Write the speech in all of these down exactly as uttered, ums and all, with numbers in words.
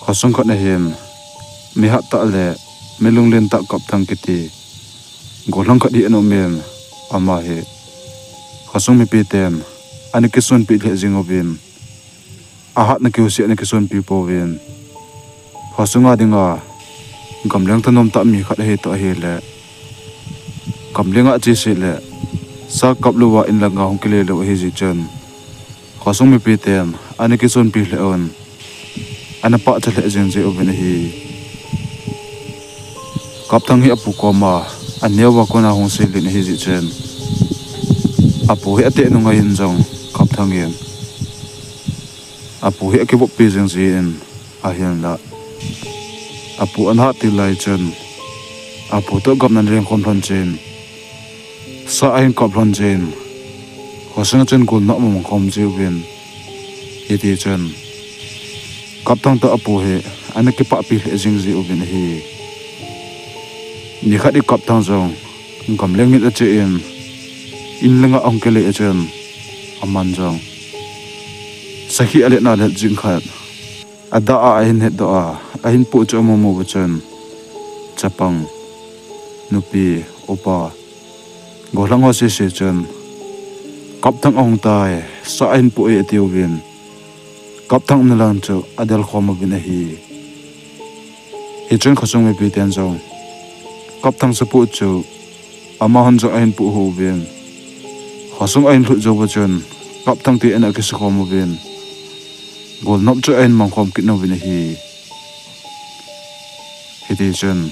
Khosung khat ahin, mi hat tah le mi lunglen tah Kapthang kiti gollhang khat hi ana um in, ama hi khosung mipi ten ana kisunpi lheh jing uvin, ahatna kiu seh ana kisunpi pouvin, khosunga dinga gamleng thanom tah mi khat ahi toh ahile, gamlenga che seh le sa kap louva in langa hung kile lou ahi jeh chun, khosung mipi ten ana kisunpi lheh un, ana pachat lheh jing jeh uvin ahi. Kapthang hi apu koma aneova kona hung seilen ahi jeh chun, apu hi ateh nunga hin jong Kapthang in apu hi akivoppi jing jin, ahinla apu ana hat til lai chun, apu toh gapna ana lengkhom lhon chun, sa ahin kap lhon chun, khosunga chun golnop amang khom jiuvin, hiti chun Kapthang toh apu hi ana kipahpi lheh jing jiuvin ahi. Nikhat hi Kapthang jong gamleng in ache in, in langa ahung kile a chun, aman jong sakhi alet na let jing khat, adah a ahin hetdoh a, ahin poh chu amu mu uva chun, chapang, nupi, upa, gollhang ho sese chun, Kapthang ahung tai, sa ahin poh e atiuvin, Kapthang umna lang chu adel khom uvin ahi. Hichun khosung mipi ten jong Kapthang sapoh chu amahon jong ahin poh uvin, khosung ahin lhut jouva chun Kapthang te ana kisa khom uvin, golnop chu ahin mang khom kit uvin ahi. Hiti chun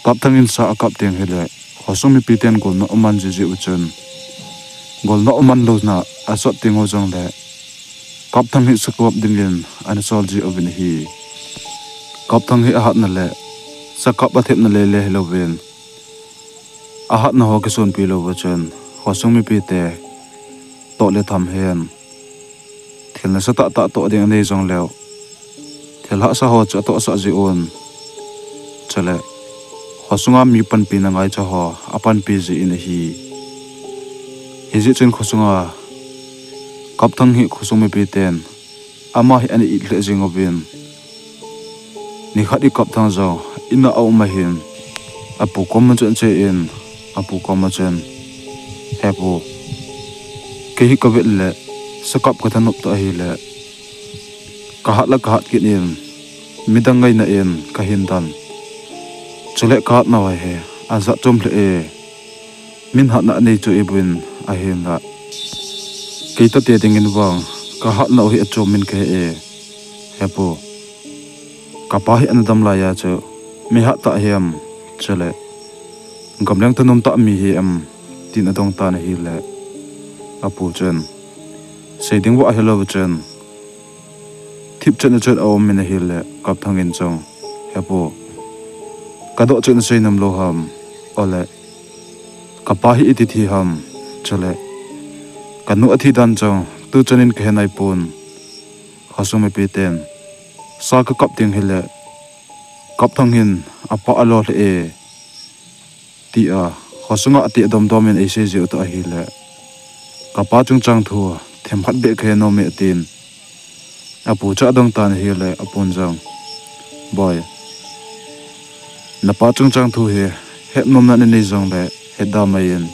Kapthang in sa akap teng hile, khosung mipi ten golnop aman jiji u chun, golnop aman louna asot teng u jongle, Kapthang hi sakap dingin ana sol ji uvin ahi. Kapthang hi ahatna le sakap athepna lele hilouvin, ahatna ho kisonpi louva chun, khosung mipi te toh le tham hen, thil nasatah tah toh ding anei jongleu, thil hahsa ho chu atohsah ji un, chule khosunga mi panpina ngaicha ho apanpi ji in ahi. Hijeh chun khosunga Kapthang hi khosung mipi ten ama hi ana it lheh jing uvin, nikhat hi Kapthang jong in a aum ahin, apu koma chun ache in, apu koma chun, He pu, kei hi kavet le sakap kathanop toh ahile, kahat le kahat kit in, midang ngaina in kahin dan, chule kahatnau hi ajat chom lheh e, min hatna anei chu ibouvin ahinla, kei tate dingin vang kahatnau hi achom in kahe e, he pu. Kapa hi ana dam laiya chu mi hattah hi em, chule gamleng thanom tah mi hi em, tin adong tan ahile, apu chun, Sei ding vah hilouva chun, thipchetna chun aumin ahile, Kapthang in jong, He pu, kadoh chu nasei nom lou ham, ole, kapa hi iti thi ham, chule kanu athi dan jong tuchan in kahe naipon, khosung mipi ten sa kakap ding hile, Kapthang hin apa alo lheh e, tia khosunga ati domdom in eisei jiu toh ahile, kapa chungchang thu themkhat beh kahe nom e, atin, apu chu adong tan ahile, apun jong, Boi, napa chungchang thu hi hetnomna nanei jongle hetda mai in,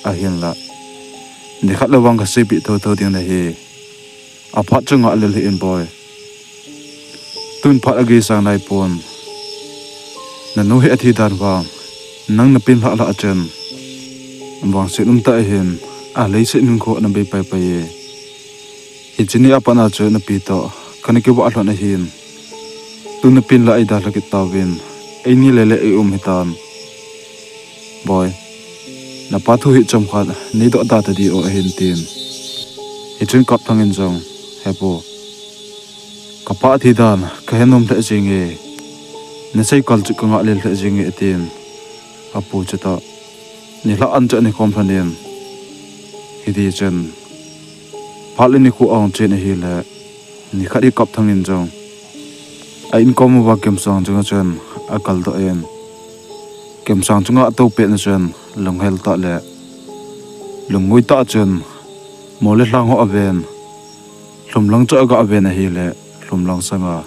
ahinla nikhat le vang kaseipeh thouthou ding nahi, aphat chu ngahlel hih in boi. Tun phat ageisang naipon, nanu hi athi dan vang nang napin lhah lhah chun, vangset umtah ahin, aleiset hinkho ana bei paipai e. Hiche ni a pat a chu napi toh kana kivah lhon ahin, tun napin la eidalha kit tauvin, eini lele eium hitan. Boi, napa thu hi chomkhat neidoh da tadi o ahin, tin. Hichun Kapthang in jong, He pu, kapa thi dan kahe nom lheh jenge, nasei kal chu kangahlel lheh jenge, atin, apu chutoh nilhah an chu ana khom lhonin, hitichun phat le nikho ahung chen ahile, nikhat hi Kapthang in jong a inkom uva kemsang chunga chun akaldoh in, kemsang chunga atoupet na chun lunghel tah le lungngoi tah chun mol le lhang ho aven, lhumlang chu aga ven ahile, lhumlang sanga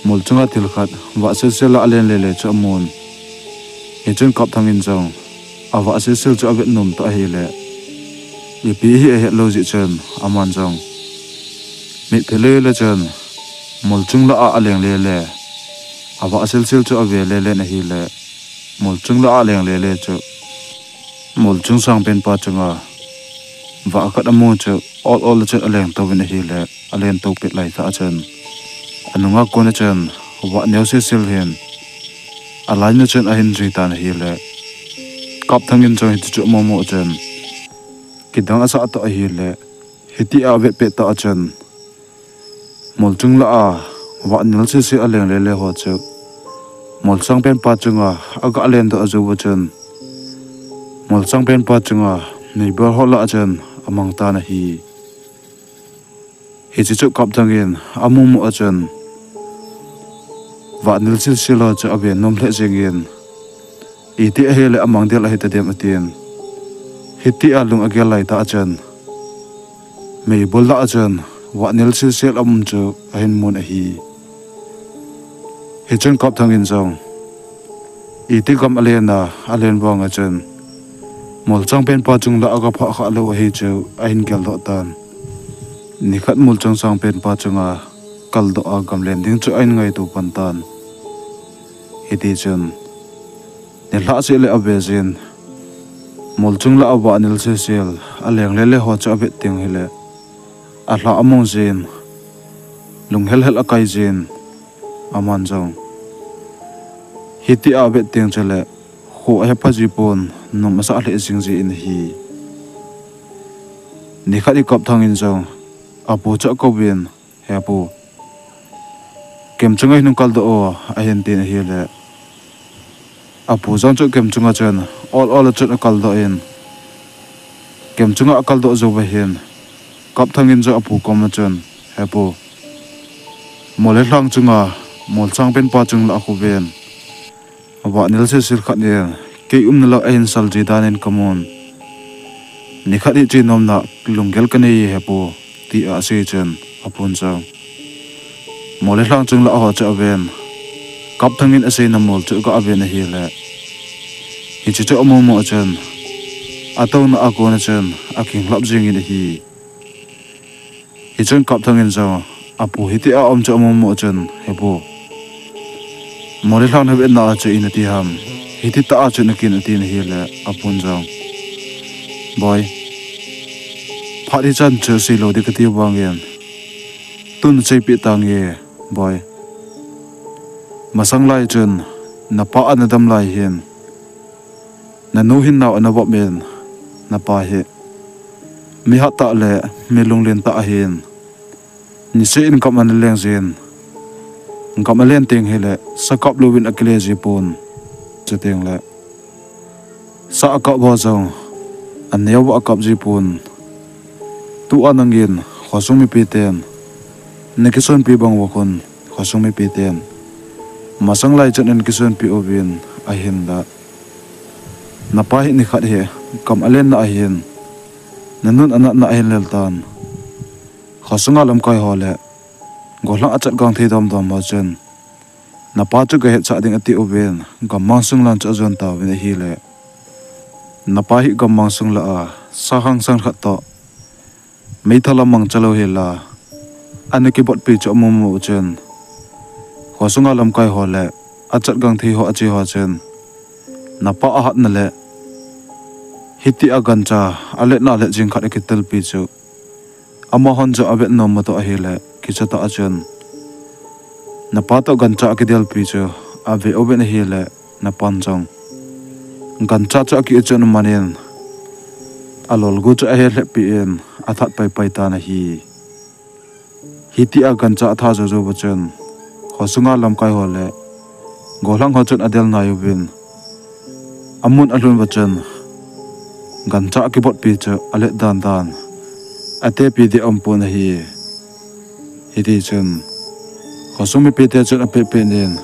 mol chunga thil khat vah silsil a alen lele chu amun. Hichun Kapthang in jong avah silsil chu avet nom tah ahile, ipi hi ahet lou jeh chun aman jong mitphe lele chun mol chung lah a aleng lele, avah silsil chu ave lele in ahile, mol chung lah a aleng lele chu mol chung sangpenpa chunga vah khat amu chu ol ol a chun aleng touvin ahile, alen tou pet lai tah a chun anunga kon a chun vah neo silsil hin alaina chun ahin jui tan ahile, Kapthang in jong hiti chu amu mu chun kidang asah tah ahile, hiti a avet pet tah a chun mol chung lah a vah nel silsil aleng lele ho chu mol sangpenpa chunga aga alen doh a jou a chun mol sangpenpa chunga meibol ho lah a chun amang tan ahi. Hiche chu Kapthang in amu mu a chun vah nel silsil ho chu ave nom lheh jengin, iti ahile amang del ahi tadem atin, hiti a lung agel lai tah a chun meibol lah a chun vah nel silsil aum chu ahin mun ahi. Hichun Kapthang in jong iti gam alen a alen vang a chun mol sangpenpa chung lah a aga phah khah lou ahi chu ahin geldoh tan. Nikhat mol chung sangpenpa chunga kaldoh a gamlen ding chu ahin ngaito pan tan. Hiti chun nilhah seh le ave jin, mol chung lah a vah nel silsil aleng lele ho chu avet teng hile, alha among jin, lunghel hel akai jin, aman jong hiti a avet teng chule kho ahepha ji pon, nom asah lheh jing jin ahi. Nikhat hi Kapthang in jong apu chu akouvin, He pu, kem chunga hin hung kaldoh o, ahin tin ahile, apu jong chu kem chunga chun ol ol a chun akaldoh in, kem chunga akaldoh jou va hin Kapthang in jong apu kom a chun, He pu, mol le lhang chunga mol sangpenpa chung lah a khu ven, vah nel silsil khat in kei umna lah ahin sal ji dan in kamun. Nikhat hiche nomna lunggel kanei e he pu, tia asei chun apun jong mol le lhang chung lah ho chu aven, Kapthang in aseina mol chu aga ven ahile, hiche chu amu mu a chun atouna a kon a chun akinglhap jingin ahi. Hichun Kapthang in jong apu hiti a um chu amu mu a chun, He pu, mol le lhang navetna a chu ina ti ham, hiti tah a chu nakin atin ahile, apun jong, Boi, phat hichan chu seilou ding kati vangin tun naseipeh tange, boi. Masang lai chun napa ana dam lai hin, nanu hin nao ana vop in, napa hi mi hat tah le mi lunglen tah ahin, niseh in gam ana leng jin, gam alen teng hile sa kap louvin akile ji pon, chuteng le sa akap ho jong aneo uva akap ji pon. Tua nangin khosung mipiten nakisonpi bang uva khun, khosung mipiten masang lai chun ana kisonpi uvin, ahinla napa hi nikhat hi gam alenna ahin, nanun anatna ahin lel tan. Khosunga lamkai ho le golhang achat gang thei domdom ho chun, napa chu gahetsah ding ati uvin, gammang sung lang chu ajon tauvin ahile, napa hi gammang sung lah a sa hangsan khat toh meithal a mangcha lou hela ana kibotpi chu amu mu chun, khosunga lamkai ho le achat gang thei ho ache ho chun, napa ahatna le hitia gancha aletna let jing khat akitilpi chu amahon jong avet nom matoh ahile, kichatah a chun napa toh gancha akidelpi chu ave uvin ahile, napan jong gancha chu aki-u chun amanin alolgu chu ahe lheppi in athat paipai tan ahi. Hitia gancha atha jou jouva chun, khosunga lamkai ho le golhang ho chun adel nai uvin, amun alhun uva chun, gancha akibotpi chu alet dan dan atepi ding aumpon ahi. Hitichun khosung mipite chun apehpeh in,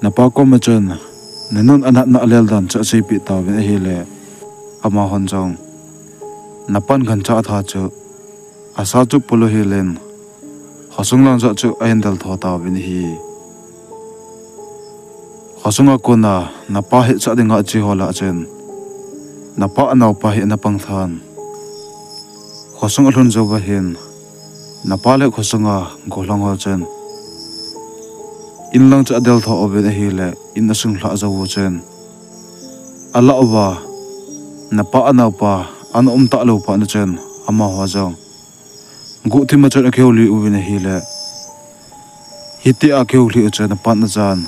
napa koma chun nanun anatna alel dan chu aseipeh tauvin ahile, amahon jong napan gancha atha chu asa chu pulu hilin, Khosung lang joh chu ahin del tho tauvin ahi. Khosunga kona napa hetsa dinga ache ho lah a chun, napa anaopa hi ana pang than. Khosung alhun jouva hin, napa le khosunga gollhang ho chun, in lang chu adel tho uvin ahile, in asung lhah jou u chun, alah uva, napa anaopa ana um talou phat na chun, amaho jong guhthim a chun akihoulim uvin ahile, hitia akihoulim u chun napan ajan.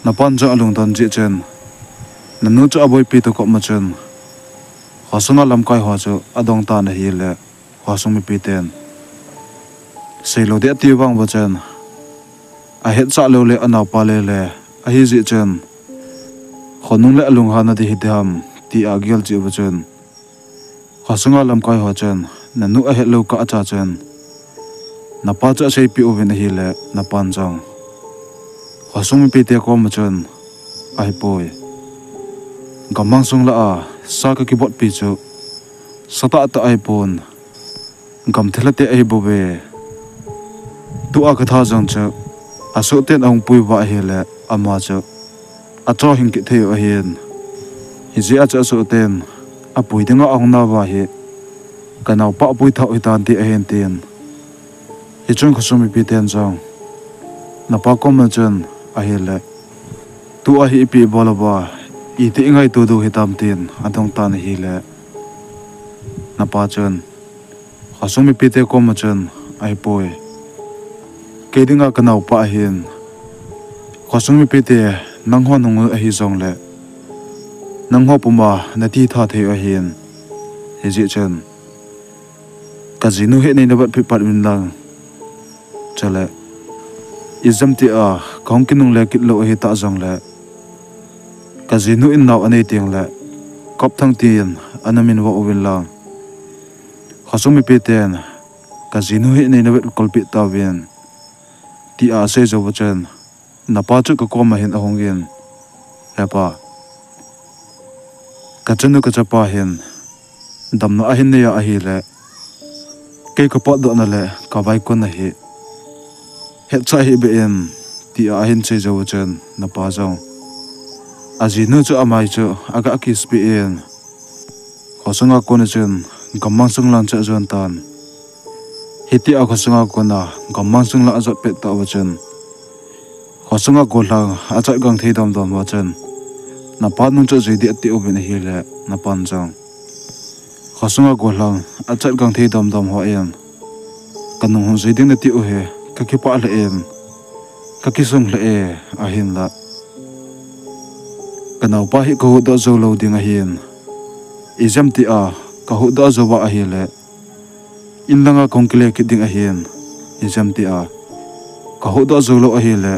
Napan jong alungdon jeh chun, nanu chu aboipi toh koma chun, khosunga lamkai ho chu adong tan ahile, khosung mipiten, seilou ding ati vang uva chun, ahetsah lou le anaopa le le ahi jeh chun, khonung le alunghanna ding hidem, tia agel cheh uva chun, khosunga lamkai ho chun, nanu ahet lou kah a chun, napa chu aseipeh uvin ahile, napan jong khosung mipite koma chun, ahipoi, gammang sung lah a sa kakibotpi chu satahtah ahipon, gam thilha te ahibouve. Tua katha jong chu asohten ahung pui uva ahile, ama chu achohhing kit thei u ahin, hijeh a chu asohten apui dinga ahung nauva hi, kanaopa apui thah u hitante ahin tin. Hichun khosung mipiten jong, napa koma chun, ahile, tua hi ipi bol uva, iti ingaito diu hitam tin adong tan ahile, napa chun khosung mipite koma chun, ahipoi, kei dinga kanaopa ahin, khosung mipite, nangho nungu ahi jongle, nangho puma nati tha thei u ahin, hijeh chun, kajinu hi neina vetpeh pat uvin lang, chule, ijemtia kahung kinungle kit lou ahitah jongle, kajinu in nao anei tengle, Kopthang tin ana minvo uvin lang, khosung mipiten, kajinu hi neina vetkolpeh tauvin, tia asei jouva chun, napa chu kakoma hin ahungin, Hepa, kachanu kachapa hin damna ahin nei a ahile, kei kapotdohna le kavaikonna hi hetsa hih beh in, tia ahin sei jouva chun, napa jong ajinu chu amai chu aga kiss peh in, khosunga kona chun gammang sung lang chu ajon tan. Hitia khosunga kona gammang sung lang ajot pet tah uva chun, khosunga gollhang achatgang thei domdom ho chun, napa nung chu ajui ding ati uvin ahile, napan jong, khosunga gollhang achatgang thei domdom hon, kanung hung jui ding nati u hi, kakipah lheh in, kakisung lheh e, ahinla, kanaopa hi kahuhdoh joulou ding ahin, ijemtia kahuhdoh jouva ahile, in langa kahung kile kit ding ahin, ijemtia kahuhdoh joulou ahile,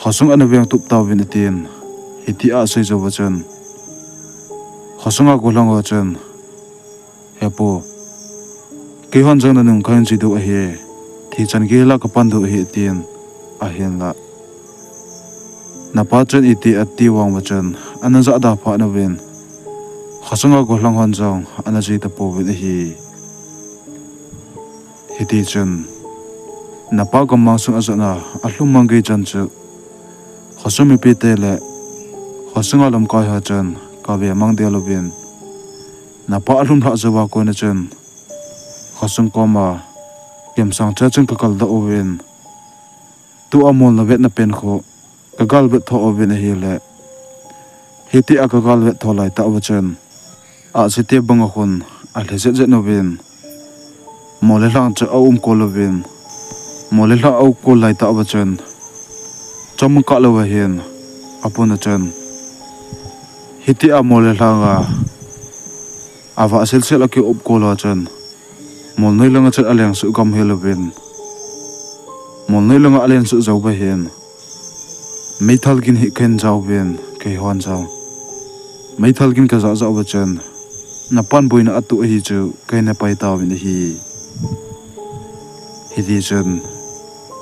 khosung ana vengtup tauvin atin, hitia asei jouva chun, khosunga gollhang ho chun, Hepu, keihon jong nanung kahin jui diu ahi, thi chan geiya kapan diu ahi, atin, ahinla, napa chun iti ati vang uva chun, ana jahda phat uvin, khosunga gollhang hon jong ana jui tapouvin ahi. Hitichun, napa gammang sung ajotna alhum mang gei chan chu, khosung mipite le khosunga lamkai ho chun kave mang del uvin, napa alhum lhah jouva kona chun, khosung koma kimsang cha chun kakaldoh uvin, tua mol navetna pen khu kagalvet tho uvin ahile, hitia kagalvet tho laitah uva chun, ahsi te banga khun alhe jetjet uvin, mol le lhang chu aumkol uvin, mol le lhang aumkol laitah uva chun, chom kah louva hin apun a chun, hitia mol le lhanga avah silsil akiumkol a chun, molnoi langa chun alengsuh gamhel uvin, molnoi langa alengsuh jouva hin, meithal gin hi kahin jauvin, keihon jong meithal gin kajah jah uva chun, napan boina atoh ahi chu kahin hepai tauvin ahi. Hitichun,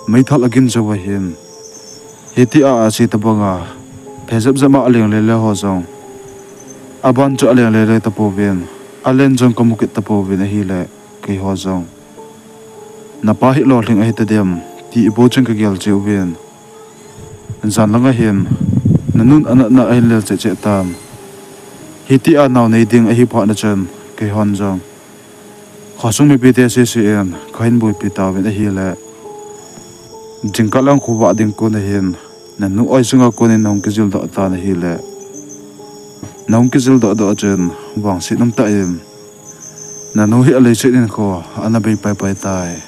meithal agin jouva hin, hitia ahsi tobanga phe jep jep a aleng lele ho jong, aban chu aleng lele tapouvin, alen jong kamu kit tapouvin ahile, keiho jong Napa hi lolhing ahi tadem, ti ibol chun kagel cheh uvin. Jan langa hin, nanun anatna ahin lel cheh cheh tan. Hitia nao nei ding ahi phat na chun, keihon jong khosung mipite sese in kahin boipi tauvin ahile, jingkah lang khovah ding kon ahin, nanu oi sunga konin nahung kijildoh tan ahile, nahung kijildoh doh chun, vangset umtah in, nanu hi aleiset hinkho ana bei paipai tai.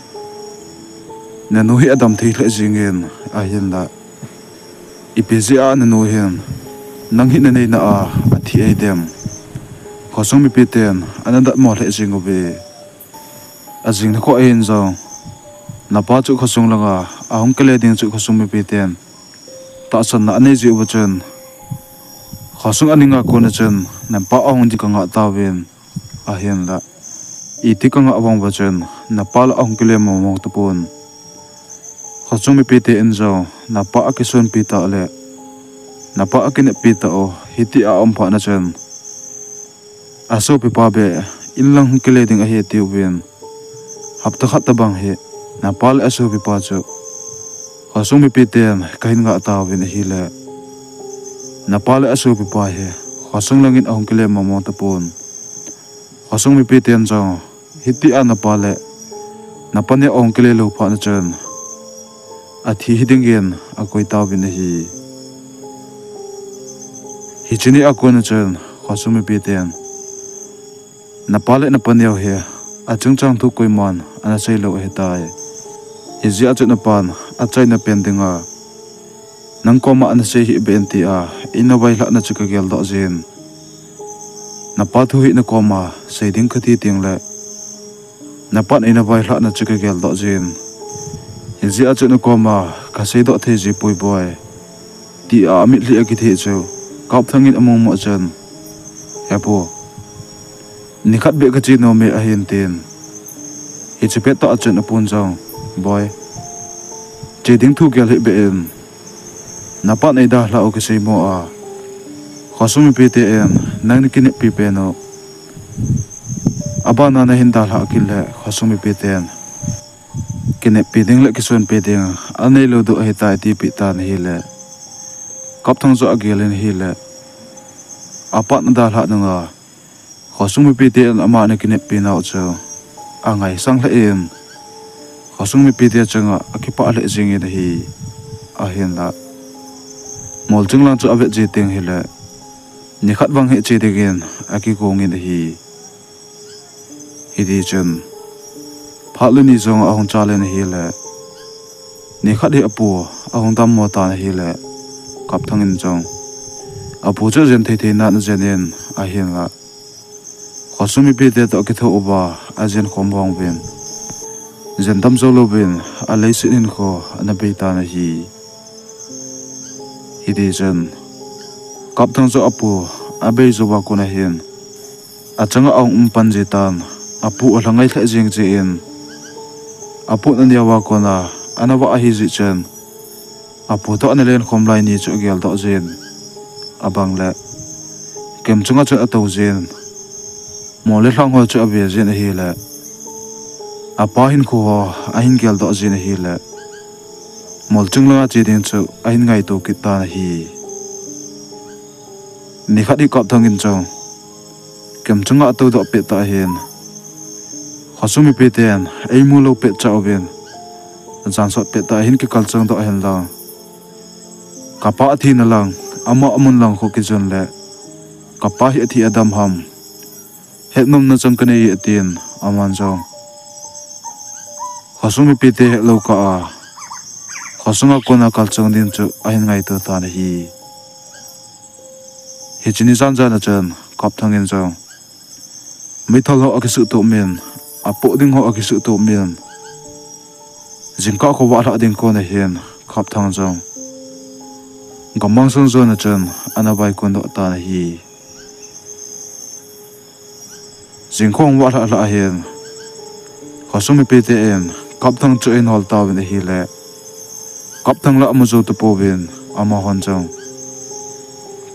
Nanu hi adam thei lheh jengin, ahinla, ipi jeh a nanu hin, nang hi naneina a athi ahi dem, khosung mipiten ana datmo lheh jeng uve. Ajing nikho ahin jong, napa chu khosung langa ahung kile ding chu khosung mipiten tahsanna anei jeh uva chun, khosung aninga kona chun, napa ahung ding kangah tauvin, ahinla, iti kangah vang uva chun, napa la ahung kile mongmong tapon. Khosung mipite in jong, napa akisonpi tah le, napa akineppi tah u, hitia aum phat na chun, asopipa beh, in lang hung kile ding ahi atiuvin. Hapta khat tobang hi, napa le asopipa chu khosung mipiten kahin ngah tauvin ahile, napa le asopipa hi khosung langin ahung kile mongmong tapon. Khosung mipiten jong, hitia napa le napa neo ahung kile lou phat na chun, athi hi dingin akoi tauvin ahi. Hiche ni a kona chun, khosung mipiten, napa le napa neo hi, achungchang thu koiman ana seilou ahitai. Hijeh a chu napan achaina pen dinga, nang koma ana sei hih beh in tia eina vailhahna chu kageldoh jin. Napa thu hi nakoma sei ding kati tengle, napan eina vailhahna chu kageldoh jin. Hijeh a chu nakoma kaseidoh thei ji poi boi, tia amitlhi akitheh chu Kapthang in amongmo chun, He pu, nikhat beh kache nome ahin tin. Hiche pettah a chun apun jong, Boi, che ding thu gel hih beh in, napan eidalhah u kiseimo a, khosung mipiten nang nakineppi pen u, abana nahin dalhah kit le khosung mipiten kineppi ding le kisonpi ding aneilou diu ahitai, atipeh tan ahile, Kapthang chu agel in ahile, apan adalhah nunga khosung mipiten ama ana kineppi nau chu angaisang lheh in, khosung mipite chunga akipah lheh jengin ahi. Ahinla, molching lang chu avet ji teng hile, nikhat vang hi che dingin akigongin ahi. Hitichun, phat le ni jong ahung chal in ahile, nikhat hi apu ahung dammo tan ahile, Kapthang in jong apu chu ajen thei thei nan ajen in ahinla, khosung mipite toh akitho uva ajen khom vang uvin, jen dam jou louvin aleiset hinkho ana bei tan ahi. Hitichun, Kapthang chu apu abei jouva kona hin, achanga ahung um pan ji tan, apu alha ngai lheh jeng jeh in, apu ana neova kona ana vah ahi jeh chun, apu toh ana lenkhom lai ni chu ageldoh jin, abang le, kem chunga chun atou jin, mol le lhang ho chu ave jin ahile, apa hinkho ho ahin geldoh jin ahile, molching langa che ding chu ahin ngaito kit tan ahi. Nikhat hi Kapthang in jong, kem chunga atoudoh pettah hin, khosung mipiten eimu lou petcha uvin, jansot pettah hin kikalchang doh hen lang, kapa athina lang, ama amun lang khu kijon le, kapa hi athi adam ham, hetnomna chang kanei e atin, aman jong khosung mipite hetlou kah a, khosunga kona kalchang ding chu ahin ngaito tan ahi. Hiche ni jan jan a chun, Kapthang in jong meithal ho akisuhtup min, apoh ding ho akisuhtup min, jingkah khovah lhah ding kona hin, Kapthang jong gammang sunga jona chun ana vaikon doh tan ahi. Jingkah ahung vah lhah lhah hin, khosung mipite in Kapthang chu ahin hol tauvin ahile, Kapthang la amu jou tapouvin, amahon jong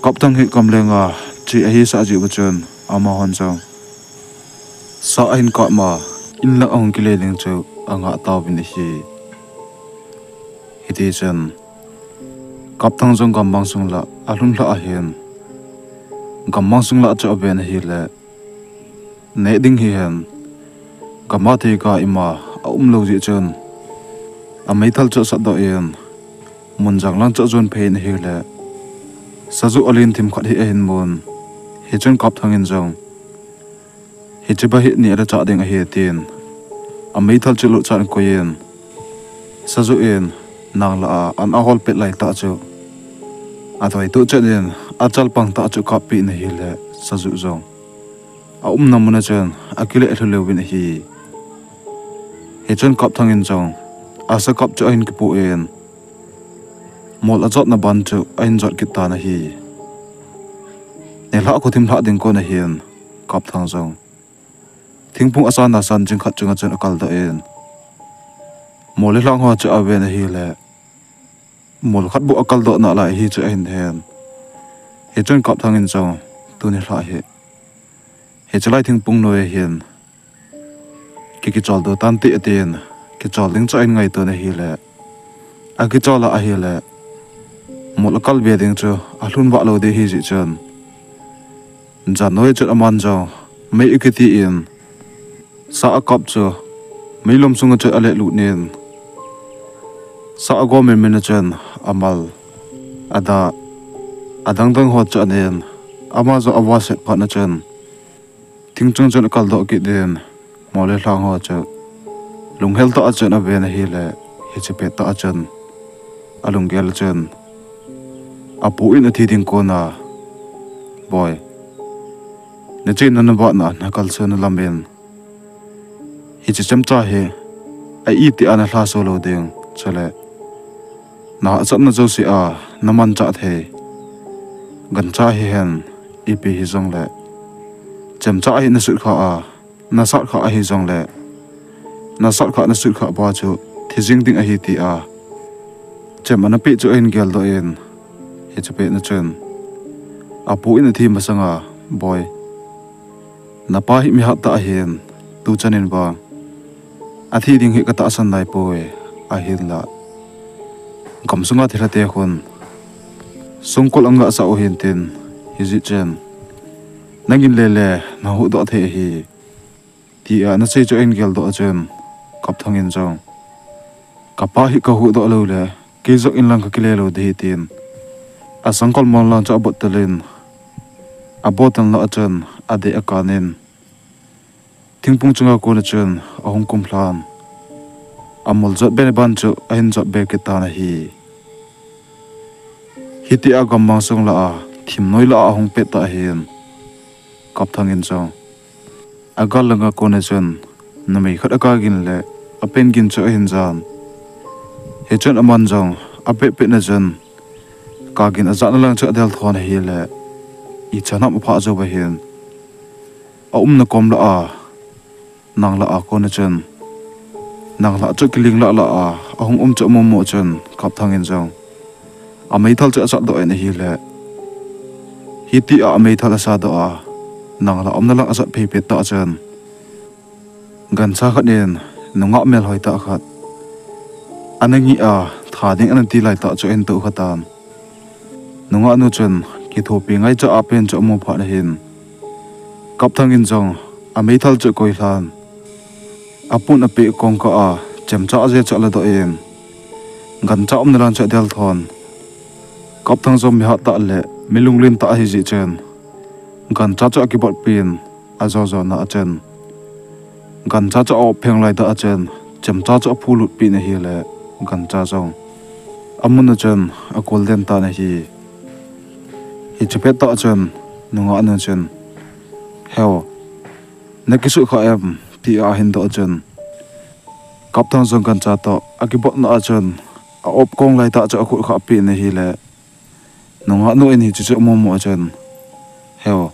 Kapthang hi kamlenga che ahisah jeh uva chun, amahon jong sa ahin kap ma, inlang ahung kile ding chu angah tauvin ahi. Hitichun Kapthang jong gammang sung lah alhun lhah ahin, gammang sung lah chu aven ahile, neh ding hihen, gam a theika ima aumlou jeh chun, ameithal chu asatdoh in, mun jang lang chu ajon phei in ahile, sajuh alen thim khat hi ahin mun. Hichun Kapthang in jong, hiche ba hi ni a le chah ding ahi tin, ameithal chu lutchat in akoi in, sajuh in nang lah a an ahol pet laitah chu, adoi tuh chet in achalpang tah chu akappeh in ahile, sajuh jong aumna mun a chun akile lhu leuvin ahi. Hichun Kapthang in jong asakap chu ahin kipoh in, mol ajotna ban chu ahin jot kit tan ahi. Nilhah khothim lhah ding kon ahin, Kapthang jong thingphung asan asan jing khat chunga chun akaldoh in, mol le lhang ho chu aven ahile, mol khat bou akaldoh nalai hi chu ahin hen. Hichun Kapthang in jong, tuni lhah hi, hiche lai thingphung noi a hin ki, kichol doh tante atin, kichol ding chu ahin ngaito in ahile, akichol a ahile, mol akalbe ding chu alhun vah lou ding ahi jeh chun, jan noi chun aman jong mei akiti in, sa akap chu meilom sunga chun alelut in, sa agom menmen a chun amal, ada, adangdang ho chu anen, ama jong avahset phat a chun, thing chung chun akaldoh kit in, mol le lhang ho chu lunghel tah a chun aven ahile, hiche pettah a chun alunggel a chun, apu in athi ding kon a, Boi, nachena navahna nakalsona lam in, hiche chemcha hi a itih a nalhaso lou ding, chule nahahsatna jouse a namanchah thei gancha hihen, ipi hijongle, chemcha hi nasutkhah a, nasatkhah ahijongle, nasatkhah nasutkhah pa chu thi jing ding ahi tia chem anapeh chu ahin geldoh in, hiche pet a chun apu in athi masanga, Boi, napa hi mihat tah ahin, tuchan in vang athi ding hi katahsan naipoi, ahinla gamsunga thilhate khun songkul angahsah u hintin, hijeh chun nangin lele nahuhdoh thei ahi, tia anasei chu ahin geldoh a chun, Kapthang in jong, Kapa hi kahuhdoh loule kei jong inlang kakile lou ding ahi, tin asongkul mol lang chu abottel in, abottel lah a chun adeh akan in, thingphung chunga kon a chun ahung kumlhan, amol jotbe ban chu ahin jotbe kit tan ahi. Hitia gammang sung lah a, thim noi lah a ahung pet tah ahin, Kapthang in jong agal langa kon a chun numei khat akagin le apen gin chu ahin jan. Hichun aman jong apetpet na chun kagin ajahna lang chu adel thon ahile, ichan ham aphah jou ahin, aumna kom lah a, nang lah a kon a chun, nang lah chu kiling lah lah a ahung um chu amu mu chun, Kapthang in jong ameithal chu asatdoh in ahile, hitia ameithal asadoh a, nang lah umna lang asat phei pet tah chun, gancha khat in nungah melhoi tah khat ana ngih a, tha ding ana ti laitah chu ahin tohkhatan. Nungahnu chun kithopi ngaicha a pen chu amu phat ahin, Kapthang in jong ameithal chu akoilhan, apun apeh kongkah a chemcha ajeh chu aladoh in, gancha umna lang chu adel thon. Kapthang jong mihat tah le mi lunglen tah ahijeh chun, gancha chu akibotpin, ajo jona a chun, gancha chu a-op pheng laitah a chun, chemcha chu aphulut pin ahile, gancha jong amun a chun akol den tan ahi. Hiche pettah chun nungahnu chun, Heu, nakisut kha em? tia ahin doh a chun, Kapthang jong gancha toh akibotna a chun, a-op kong laitah chu akhut khah pin ahile, nungahnu in hiche chu amu mu a chun, Heu,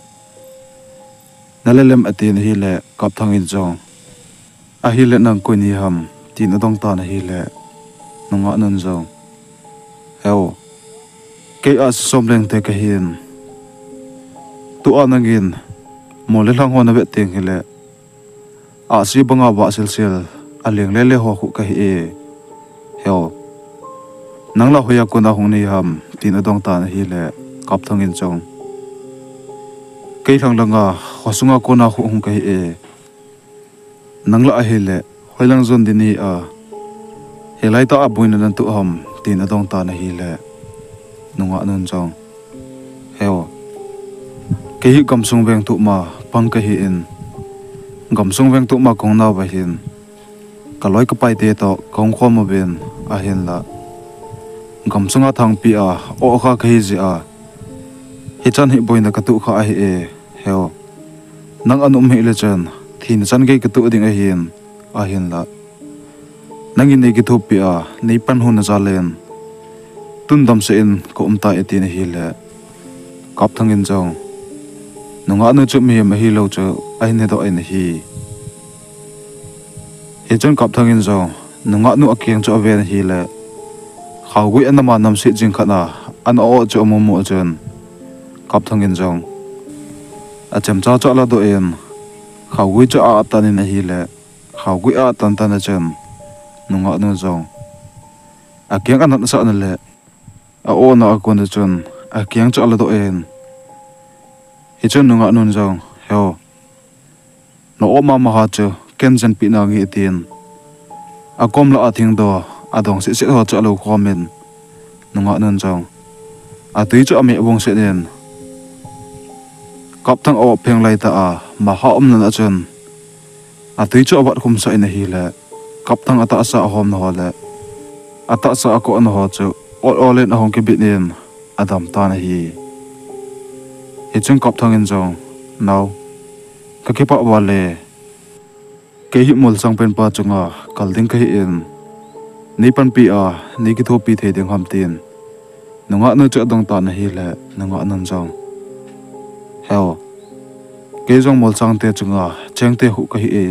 nalelem? atin ahile, Kapthang in jong, Ahile nang koi nahiham? tin adong tan ahile, nungahnun jong, Heu, kei Ahsisomlengte kahin. Tua nangin mol le lhang ho navet teng hile, Ahsi banga vah silsil, aleng lele ho khu kahi e. Heo. Nang la hoiya kona hung nahi ham, tin adong tan ahile, Kapthang in jong, kei lhang langa, khosunga kona khu hung kahi e. Nang la ahile, hoilang jon ding nahi a, hilai tah a boina natoh ham, tin adong tan ahile, nungah nun jong, heo. Kei hi gamsung vengtup ma pang kahi in, gamsung vengtup ma kahung nauva hin, kaloi kapaite toh kahung khom uvin, ahinla, gamsunga thangpi a, oh kha kahi jeh a, hichan hi boina katoh kha ahi e, heo. Nang ana um hih le chun, thina chan gei katoh ding ahin, ahinla, nangin nei kithopi a, nei panhu na jal in, tun damsel in kaum tai, atin ahile, Kapthang in jong, nungah nu chu mihem ahilou chu ahin hedoh in ahi. Hichun Kapthang in jong, nungah nu akeng chu aven ahile, khaogui anam a namset jing khat a, ana oh chu amu mu chun, Kapthang in jong, achemcha chu aladoh in, khaogui chu a-at tan in ahile, khaogui a-at tan tan a chun, nungah nu jong, akeng anatsah na le, a-oh na a kon a chun, akeng chu aladoh in, hichun nungah nun jong, heo. Na-oh mama ha chu, ken jenpeh nange, atin, akom lah a thingdoh, adong setset ho chu alou khom in, nungah nun jong, atui chu ameh vongset in, Kapthang a-oh pheng laitah a, maha umna a chun, atui chu avat khumsah in ahile, Kapthang atahsa ahomna ho le, atahsa akohna ho chu, ol ol in ahung kibit in, adam tan ahi. Hichun Kapthang in jong, nao, kakipah val e. Kei hi molchang penpa chunga kal ding kahi in, nei panpi a, nei kithopi thei ding ham, tin, nungah nu chu adong tan ahile, nungah nun jong, heo. Kei jong molchangte chunga chengte khu kahi e.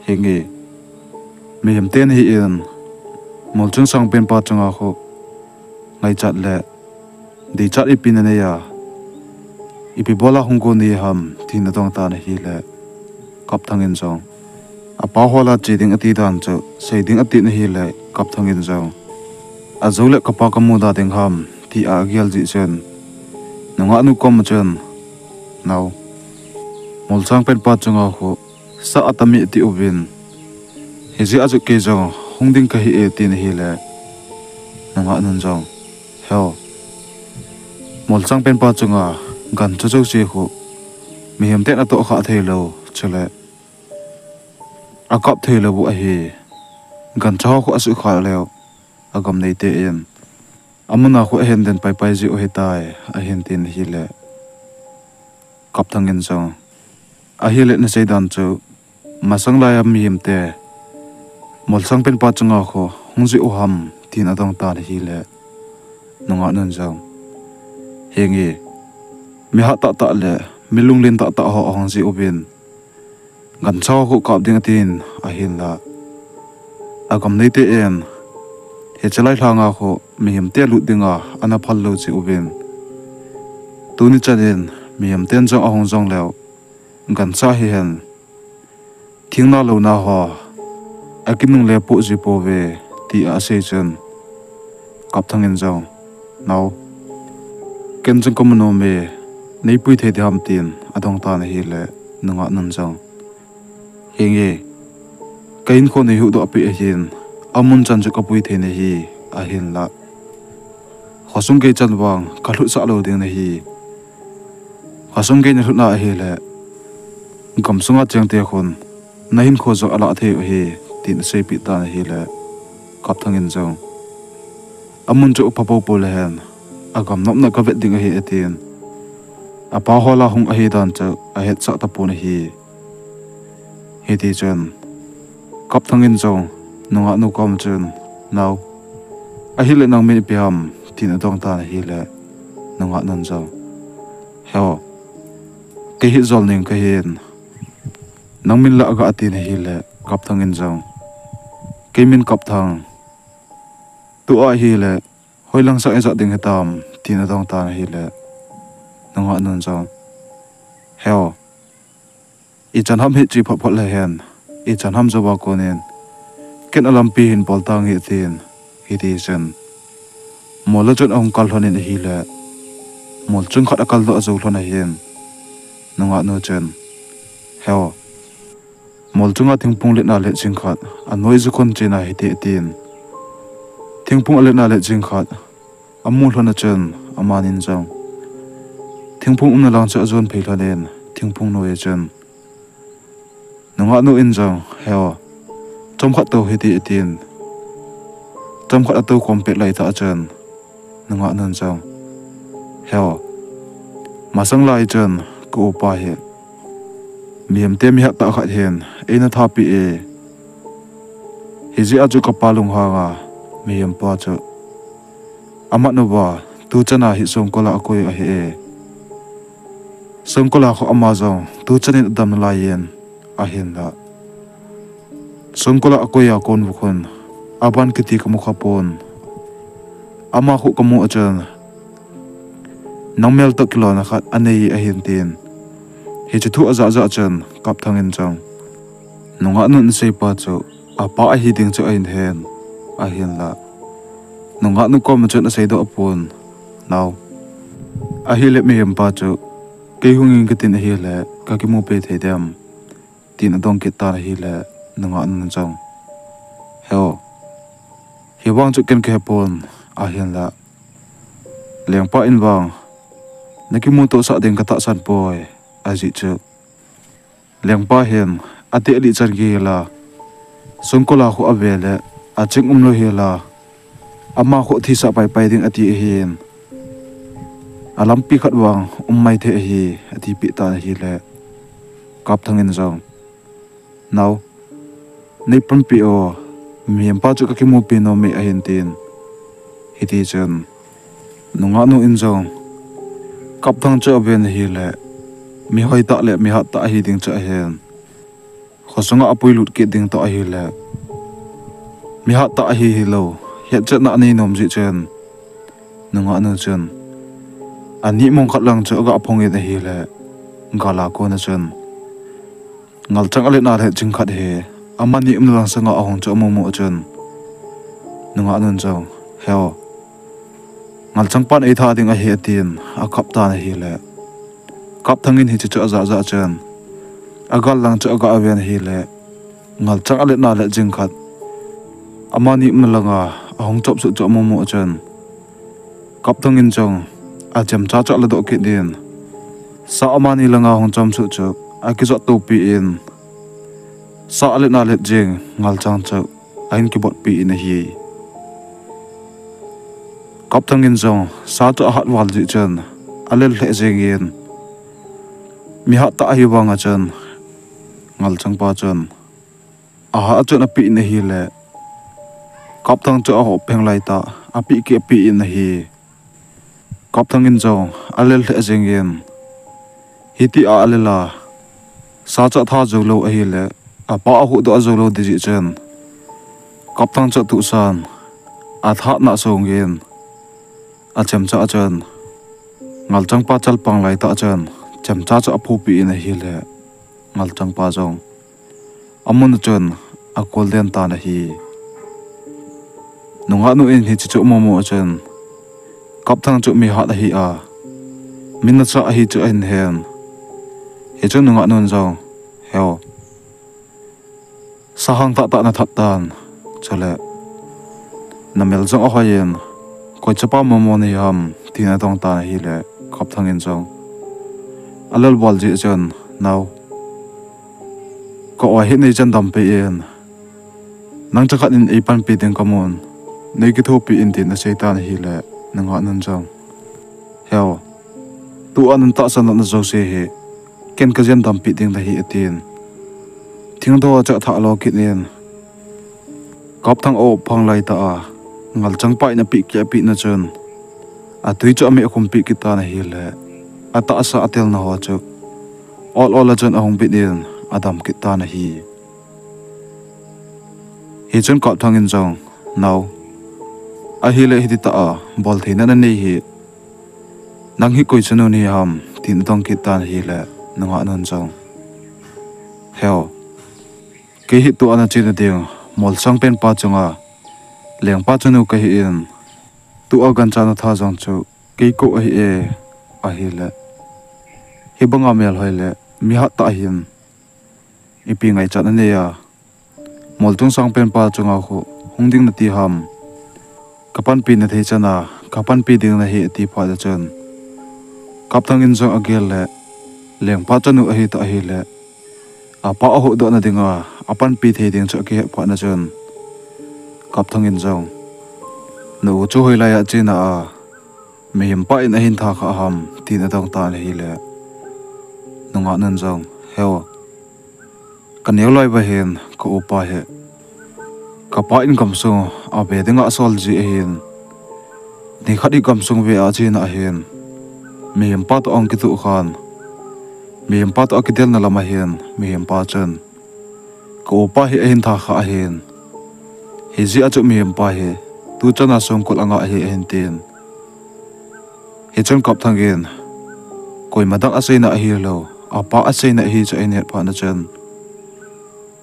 Henge, mihemte nahi in, molchang sang penpa chunga khu, ngaichat le deichat ipi nanei a, ipi bola hung gon nahi ham, tin adong tan ahile, Kapthang in jong, apa hol a che ding ati dan chu sei ding ati ahile, Kapthang in jong, ajou le kapa kamu da ding ham, tia agel jeh chun, nungah nu kom a chun, nao, molchang penpa chunga khu, sa atam e ati uvin, hijeh a chu kei jong hung ding kahi e, tin ahile, nungah nun jong, heo. Molchang penpa chunga gancha jouse khu, mihemten atoh khah theilou, chule akap theilou u ahi. Gancha ho khu asukha leu, agam neite in, amun a khu ahin den paipai jiu ahitai, ahin tin ahile, Kapthang in jong, ahile nasei dan chu, masang laiya mihemte molchang penpa chunga khu hung jiu ham, tin adong tan ahile, nungah nun jong, henge, mi hat tahtah le mi lunglen tahtah ho ahung jiuvin, gancha ho khu kap ding atin, ahinla, agam neite in, hiche lai lhanga khu mihemte lut dinga ana phal lou jiuvin, tuni chan in mihemten jong ahung jong leu, gancha hihen, thingna louna ho akinungle poh ji pouve, tia asei chun, Kapthang in jong, nao, ken jong kamu nom e, neipui thei diham, tin adong tan ahile, nungah nun jong, henge, kahinkho neihuhdoh peh ahin, amun chan chu kapui thei nahi, ahinla, khosung gei chan vang kalhutsah lou ding nahi. Khosung gei nalhutna ahile, gamsunga chengte khun nahinkho jong alah thei u ahi, tin aseipeh tan ahile, Kapthang in jong, amun chu apha poupou lehen, agam nopna kavet ding ahi, atin, apa hol a hung ahi dan chu ahetsah tapon ahi. Hitichun, Kapthang in jong, nungah nu kom chun, nao, ahile nang min ipi ham, tin adong tan ahile, nungah nun jong, heo, kei hi Jolneng kahin, nang min lah ga, atin ahile, Kapthang in jong, kei min Kapthang, tua ahile, hoilang sang ijat ding hitam, tin adong tan ahile, nungah nun jong, heo, Ichan ham hiche phatphat le hen, ichan ham jouva konin, ken alampi hin bol tange tin, hiti chun, mol a chun ahung kal lhonin ahile, mol chung khat akaldoh jou lhon ahin, nungah nu chun, Heo, mol chunga thingphung letna let jing khat, anoi jukhun chena hite tin, thingphung aletna let jing khat amu lhon a chun, amanin jong, thingphung umna lang chu ajon phei lhonin, thingphung noi a chun, nungah nu in jong, Heo, chomkhat tou hite tin, chomkhat atou khom pet laitah a chun, nungah nun jong, Heo, masang lai chun, ka upa hi mihemte mihat tah khat hin eina thapeh e. Hijeh a chu kapa lunghanga, mihempa chu amat uva, tuchana hi songkul a akoi ahi e. Songkul a khu ama jong tuchanin adam nalaiyin, ahinla songkul a akoi a kon uva khun, aban kiti kamu khapon. Ama khu kamu a chun, nang mel toh kilona khat anei ahin tin, hiche thu ajah jah chun, Kapthang in jong, nungah nun aseipa chu apa ahi ding chu ahin hen, ahinla nungah nu koma chun aseidoh pon, Nao, ahile mihempa chu kei hungin katin ahile kakimu peh thei dem, tin adong kit tan ahile, nungah nun jong, Heo, hivang chu ken kahepon, ahinla lengpa in vang nakimuto sah ding katahsan poi, ajeh chu lengpa hin ateh lih chan gei hila, songkul a khu ave le aching umlou hila, ama khu thisah paipai ding ati ahin, alampi khat vang um maithei ahi, atipeh tan ahile, Kapthang in jong, Nao, neipanpi o, mihempa chu kakimupi nom e ahin tin, hiti chun, nungah nu in jong, Kapthang chu aven ahile, mihoitah le mihattah ahi ding chu ahin, khosunga apuilut kit ding toh ahile, mihattah ahi hilou hetchetna anei nom jeh chun, nungah nu chun, ani mong khat lang chu aga phong in ahile, gal a kona chun, ngalchang aletna let jing khat hi, amani umna lang sanga ahung chu amumu a chun, nungah nun jong, Heo, ngalchangpan eitha ding ahi, atin akhap tan ahile, Kapthang in hiche chu ajah jah chun, agal lang chu aga aven ahile, ngalchang aletna let jing khat amani umna langa ahung chopsuh chu amumu a chun, Kapthang in jong achemcha chu aladoh kit in, sa amani langa hung chomsuh chu akijot topi in, sa aletna let jing ngalchang chu ahin kibotpi in ahi. Kapthang in jong sa chu ahat val jeh chun, alel lheh jengin, mihattah ahi vanga chun, ngalchangpa chun ahat a chun apeh in ahile, Kapthang chu ahop pheng laitah apeh keh apeh in ahi. Kapthang in jong alel lheh jengin, hitia alel a, sa chu atha joulou ahile, apa ahuhdoh ajoulou ding jeh chun, Kapthang chu atuhsan, athatna songin, achemcha a chun, ngalchangpa chalpang laitah chun chemcha chu aphupi in ahile, ngalchangpa jong amun a chun akol den tan ahi. Nungah nu in hiche chu amumu a chun, Kapthang chu mihat ahi a, mi nasa ahi chu ahin hen. Hichun nungah nun jong, Heo, sahang tahtah nathat tan, chule namel jong ahoiyin, koi chapa momo nahi ham, tin adong tan ahile, Kapthang in jong alel val jeh chun, Nao, ka-oi hi neichan dampeh in, nang chakhat in eipanpi ding kamun, neikithopi in, tin asei tan ahile, nungah nun jong, Heo, tua nantahsan lona jouse hi ken kajen dampeh ding nahi, atin, thingdoh chu athah lo kit in, Kapthang aop phang laitah a, ngalchangpa in apeh keh apehna chun, atui chu ameh akhum peh kit tan ahile, atahsa atelna ho chu ol ol a chun ahung bit in, adam kit tan ahi. Hichun Kapthang in jong, Nao, ahile hititah a boltheina nanei hi, nang hi koi chanu nahi ham, tin adong kit tan ahile, nungah nun jong, Heo, kei hi tua na chena ding, mol sangpen pa chunga lengpa chanu kahi in, tua gancha na tha jong chu kei kou ahi e, ahile. Hibanga melhoi le, mi hat tah hin ipi ngaichat na nei a, mol chung sangpen pa chunga khu hung ding nati ham. Ka panpi na thei chana, ka panpi ding nahi ati phat chun, Kapthang in jong agel le, lengpa chanu ahi tah ahile, apa ahuhdoh na dinga, apanpi thei ding chu akihet phat chun, Kapthang in jong, na u chu hoilai a chena a, mihem pa in ahin tha kha ham, tin adong tan ahile, nungah nun jong, Heo, ka neo loi va hin, ka upa hi, ka pa in gamsung ave dinga asol ji ahin, nikhat hi gamsung ve a chena ahin, mihem pa toh ahung kituh khan, mihem pa toh akidelna lam ahin, mihem pa chun, ka upa hi ahin tha kha ahin, hijeh a chu mihem pa hi tuchana songkul anga ahi ahin tin. Hichun Kapthang in, koima dang aseina ahilou, apa aseina ahi chu ahin het phat chun,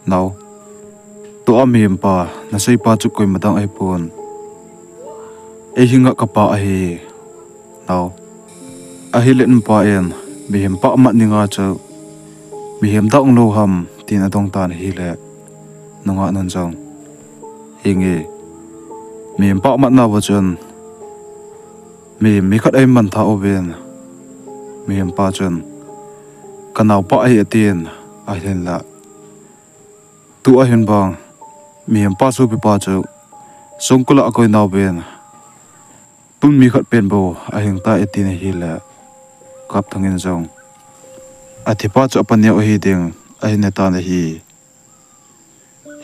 Nao, tua mihem pa nasei pa chu koima dang ahipon, eihinga ka pa ahi. Nao, ahile nupa in mihem pa amat ninga chu mihem dang lou ham, tin adong tan ahile, nungah nun jong, Henge, mihem pa amat nauva chun, mi, mi khat ahin mantha uvin, mihem pa chun, ka naopa ahi atin, ahinla, tua hin vang, mihem pa sopi pa chu songkul a akoi nauvin, tun mi khat pen bou ahing tai atin ahile, Kapthang in jong, athi pa chu apa neo ahi ding, ahin he tan ahi.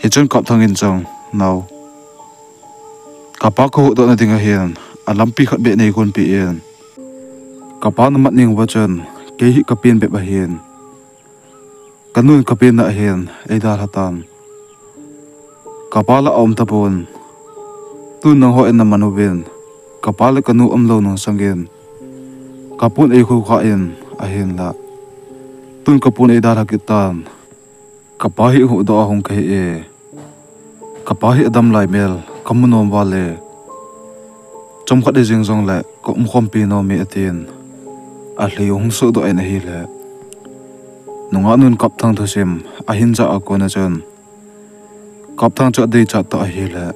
Hichun Kapthang in jong, Nao, ka pa ka huhdoh na ding ahin, alampi khat beh nei gonpeh in, ka pa na mat ning uva chun, kei hi ka pen bep ahin, ka nun ka penna ahin eidalha tan. Ka pa la aum tapon, tun nangho in na man uvin, ka pa le ka nu umlou nung sangin, ka pon eikhou kha in, ahinla, tun ka pon eidalha kit tan. Ka pa hi huhdoh a hung kahi e, ka pa hi adam lai mel ka mu nom val e, chomkhat hi jing jongle ka umkhompi nom e, atin, alhei hung sohdoh in ahile, nungah nun Kapthang thusim ahin jah a kona chun, Kapthang chu adeichat tah ahile,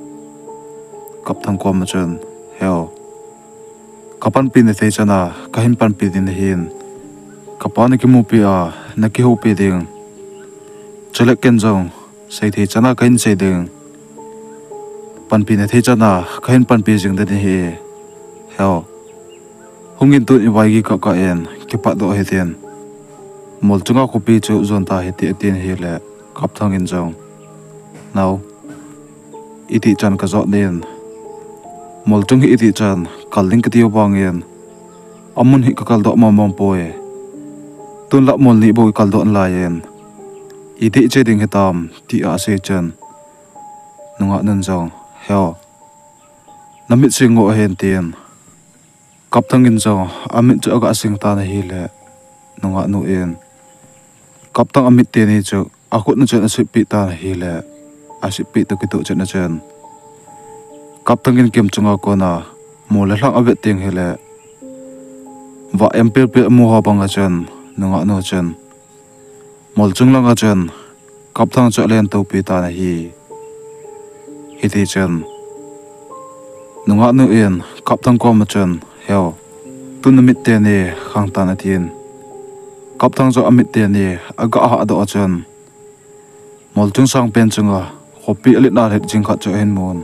Kapthang koma chun, Heo, ka panpi na thei chana kahin panpi ding ahin, ka pa na kimupi a, na kihoupi ding, chule ken jong seithei chana kahin sei ding, panpi na thei chana kahin panpi jing ding ahi. Heo, hungin tun ivaigi kah kah in kipatdoh hitin, mol chunga khopi chu jon ta hite, atin ahile, Kapthang in jong, Nao, itih chan ka jot nin, mol chung hi itih chan kal ding kati u vangin, amun hi ka kaldoh mong mong poi, tunla mol ni bou i kaldoh nalaiyin, itih che ding hitam, tia asei chun, nungah nun jong, Heo, na mit sing ngo ahin, tin, Kapthang in jong amit chu aga sing tan ahile, nungah nu in Kapthang amit teni chu akhut na chun asitpeh tan ahile, asitpeh toh kitoh chetna chun, Kapthang in kem chunga kona mol le lhang avet teng hile, vah em pel pel amu ho banga chun, nungah nu chun, mol chung langa chun Kapthang chu alen toupi tan ahi. Hitichun, nungah nu in Kapthang koma chun, Heo, tun na mit teni khang tan, atin, Kapthang chu amit teni aga hahdoh a chun, mol chung sangpen chunga khopi alet na let jing khat chu ahin mun.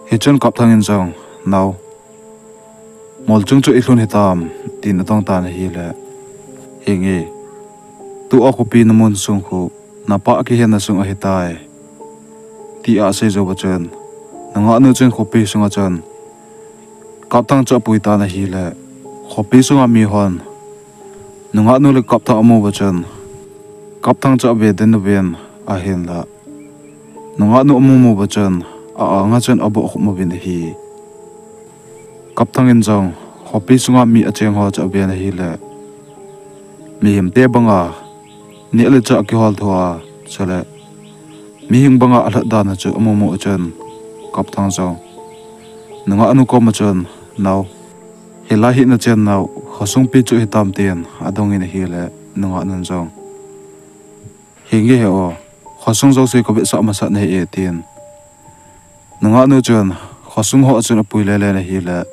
Hichun Kapthang in jong, Nao, mol chung chu ilhun hitam, tin adong tan ahile, Henge, tua khopi na mun sung khu napa akihenna sung ahitai, tia asei jouva chun, nungah nu chun khopi sunga chun Kapthang chu apui tan ahile, khopi sunga mihon nungah nu le Kapthang amuva chun, Kapthang chu ave den uvin, ahinla, nungah nu amu muva chun, a-anga chun abohkhup uvin ahi. Kapthang in jong khopi sunga mi acheng ho chu aven ahile, mihemte banga neh le chah kihol thou a, chule mihing banga alhat dan a chu amu mu chun, Kapthang jong nungah nu koma chun, Nao, hilai hi nachennau khosung pi chu hitam, tin adongin ahile, nungah nun jong, Hinge he o, khosung jouse kavetsah masat nahi e, tin nungah nu chun khosung ho chun apui lele in ahile,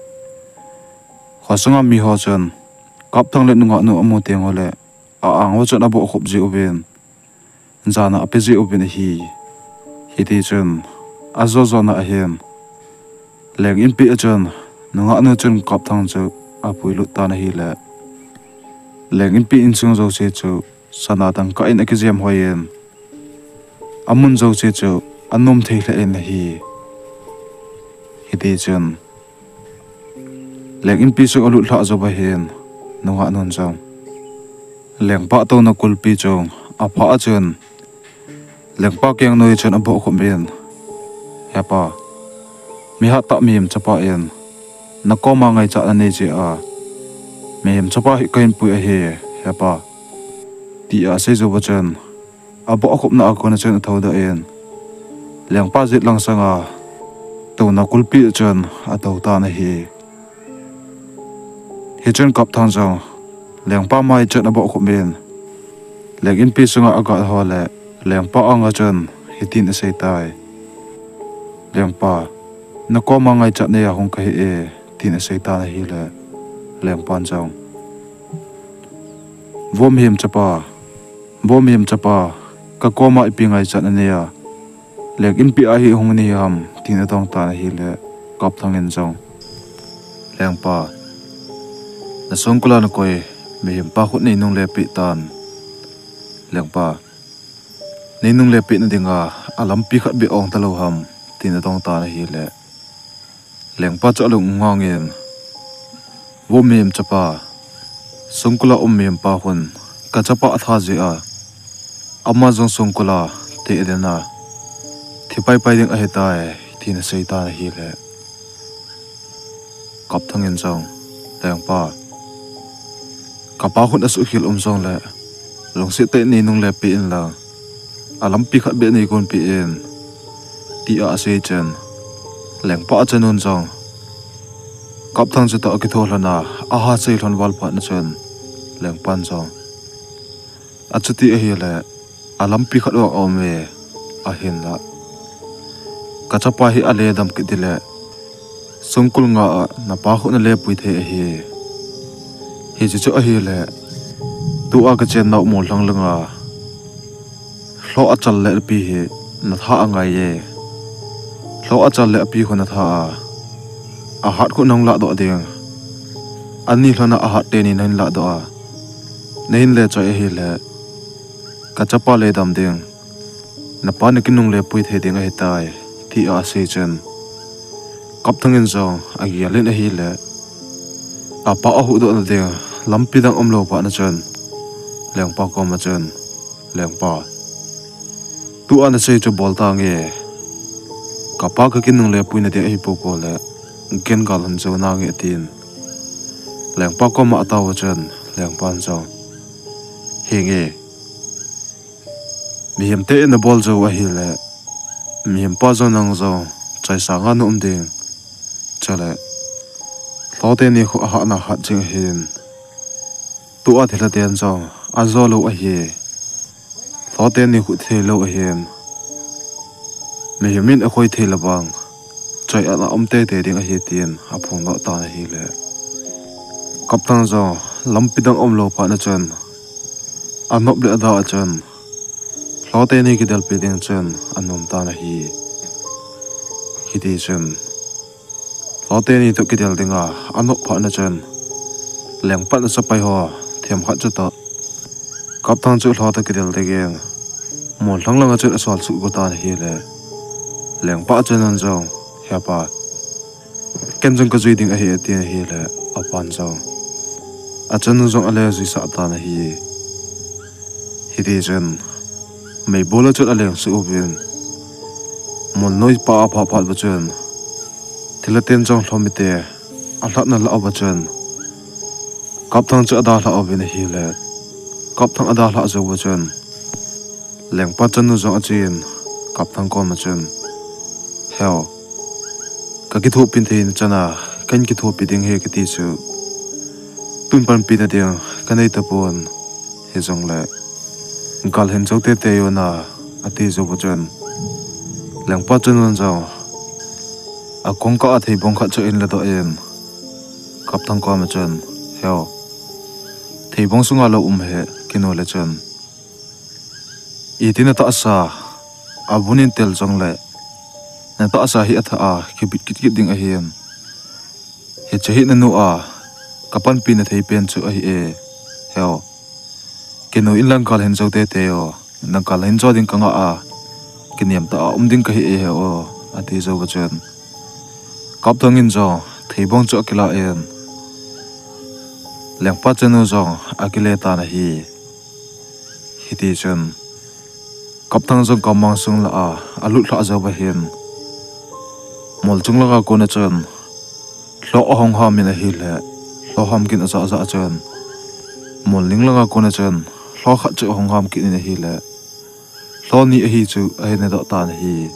khosunga miho chun Kapthang le nungah nu amu teng ule, a-ang uva chun abohkhup jiuvin, jana ape jiuvin ahi. Hitichun, ajo jona ahin, Leng inpi a chun nungah nu chun Kapthang chu apuilut tan ahile, Leng inpi insung jouse chu sana dangka in akijem hoiyin, amun jouse chu anom thei lheh in ahi. Hitichun, Leng inpi sung alut lhah jouva hin, nungah nun jong lengpa touna kulpi chu aphah a chun, lengpa keng noi chun abohkhup in, Hepa, mihat tah mihem chapa in nakoma ngaichat nanei jeh a, mihem chapa hi kahin pui ahi, hepa, tia asei jouva chun, abohkhupna a kona chun athoudoh in, lengpa jet lang sanga touna kulpi a chun atou tan ahi. Hichun Kapthang jong lengpa mai chun abohkhup in, Leng inpi sunga agatho le, lengpa anga chun hitin aseitai, Lengpa, nakoma ngaichat neiya hung kahi e, tin aseitan ahile, lengpan jong, Vo mihem chapa, vo mihem chapa, kakoma ipi ngaichat nanei a, Leng inpi a hi hung nahi ham, tin adong tan ahile, Kapthang in jong, Lengpa, nasongkul a nakoi mihempa khut neinung lepeh tan, lengpa, neinung lepeh nadinga alampi khat beh ong talou ham, tin adong tan ahile, lengpa chu alung ngang in, Vo mihem chapa, songkul a um mihempa khun kachapa atha jeh a, ama jong songkul a teh den a thi paipai ding ahitai, tin aseitan ahile, Kapthang in jong, Lengpa, kapa khun asuhkhel um jongle, lungset tah in neinung lepeh inlang, alampi khat beh neigonpeh in, tia asei chun, lengpa achanun jong Kapthang chutoh akitho lhon a, aha sei lhon val phat na chun, lengpan jong, Achuti ahile, alampi khat vang aume, ahinla, kachapa hi ale dam kit dile, songkul nga a napa khut nalepui thei ahi. Hiche chu ahile, tua kachennau Mollhang langa lhoh achal le api hi natha angai e. Lhoh achal le api khu natha a, ahat khu nahung lahdoh ding, ani lhona ahat teni nahin lahdoh a, nahin le choi ahile, kachapa le dam ding, napa nakinung lepui thei ding ahitai, tia asei chun, Kapthang in jong agel in ahile, apa ahuhdoh nading lampi dang umlou phat na chun, lengpa koma chun, Lengpa, tua nasei chu bol tange, kapa kakinung lepui nading ahi poupou le, ken gal lhon jou nange, atin, lengpa koma ataova chun, lengpan jong, Henge, mihemte in nabol jou ahile, mihempa jong nang jong chaisanga naum ding, chule lhoh teni khu ahatna hat jing ahin, tua thilhaten jong ajo lou ahi, lhoh teni khu thilou ahin, mihem in akhoi thei le vang, choi ana um teitei ding ahi, tin aphongdoh tan ahile, Kapthang jong lampi dang umlou phat na chun, anop le ada a chun, lhoh teni kidelpi ding chun anom tan ahi. Hitichun, lhoh teni toh kidel dinga anop phat na chun, lengpa achapai ho themkhat chutoh, Kapthang chu lhoh toh kidel dingin, Mollhang langa chun asol suh go tan ahile, lengpa achanun jong, Hepa, ken jong kajui ding ahi, atin ahile, apan jong, achanu jong ale juisah tan ahi. Hitichun, meibol a chun aleng suh uvin, mol noi pa aphah phat uva chun, thilhaten jong lhomite alhatna lah uva chun, Kapthang chu adalhah uvin ahile, Kapthang adalhah jou uva chun, Lengpa chanu jong achen, Kapthang koma chun, Heo, kakithopi theina chana kahin kithopi ding ahi kati chu, tun panpina ding kanei tapon, hijongle gal hin jou teitei o na, ati jou pachun, Lengpa chanu jong akong kah a theibong khat chu ahin ladoh in, Kapthang koma chun, Heo, theibong sunga lou um hi kinu le chun, iti natahsa avun in tel jongle, natahsa hi athah a kibit kitkit ding ahin, hiche hi nanu a kapanpina thei pen chu ahi e. Heo, kinu inlang gal hin jou teitei o, nagal hin jo ding kangah a, kinem tah a um ding kahi e heo, ati jou pachun, Kapthang in jong theibong chu akilah in, Lengpa chanu jong akile tan ahi. Hitichun, Kapthang jong kammang sung lah a alut lhah jou phat in, mol chung langa kona chun lhoh ahung ham in ahile, lhoh ham kit ajah jah chun, mol ning langa kona chun lhoh khat chu ahung ham kit in ahile, lhoh ni ahi chu ahin ladoh tan ahi.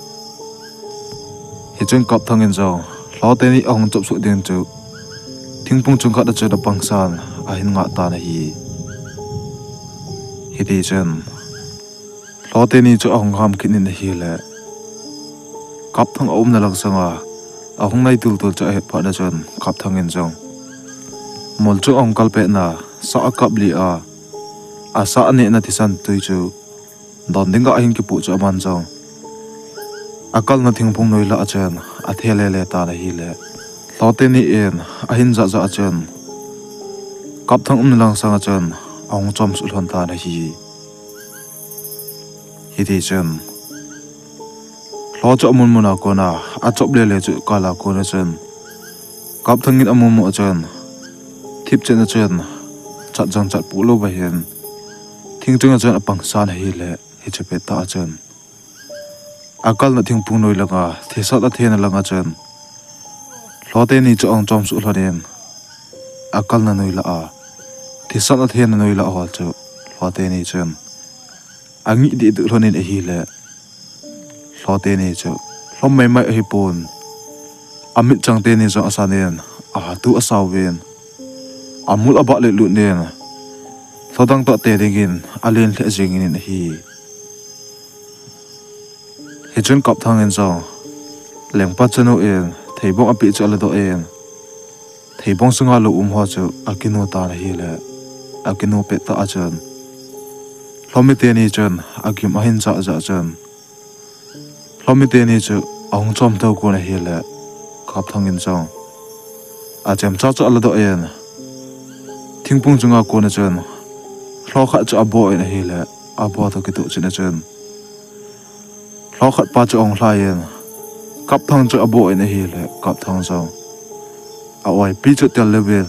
Hichun Kapthang in jong lhoh teni ahung chop suh ding chu thingphung chung khat a chun apangsan ahin ngah tan ahi. Hitichun, lhoh teni chu ahung ham kit in ahile, Kapthang aumna lang sanga ahung nai tultul chu ahet phat a chun, Kapthang in jong mol chung ahung kal pet na, sah akap lih a, asah anehna thisan tui chu don dinga ahin kipoh chu aman jong, akalna thingphung noi lah a chun athe lele tan ahile, lhoh teni in ahin jah jah a chun, Kapthang umna lang sanga chun ahung chom suh lhon tan ahi. Hitichun, lhoh chu amun mun a kona achop lele chu kal a kona chun, Kapthang in amu mu a chun, thip chet a chun chat jong chat poh lou phat in, thing chung a chun apangsan ahile, hiche pettah a chun, akalna thingphung noi langa thisan athena langa chun, lhoh teni chu ahung chom suh lhon in, akalna noi lah a, thisan athena noi lah ho chu, lhoh teni chun angih deh deh lhon in ahile, lhoh teni chu lhom maimai ahipon, amitchang teni jong asan in, ahatu asao in, amul abah le lut in, lhoh dang toh te dingin alen lheh jeng in ahi. Hichun Kapthang in jong, Lengpa chanu in theibong apeh chu aladoh in, theibong sunga lou um ho chu akinu tan ahile, akinu pettah a chun, lhoh mi teni chun agim ahin jah jah chun, lhoh mi teni chu ahung chom tou kon ahile, Kapthang in jong achemcha chu aladoh in, thingphung chunga kona chun lhoh khat chu abo in ahile, abo toh kitoh chet a chun, lhoh khat pa chu ahung lhai in, Kapthang chu abo in ahile, Kapthang jong a-oipi chu atel leuvin,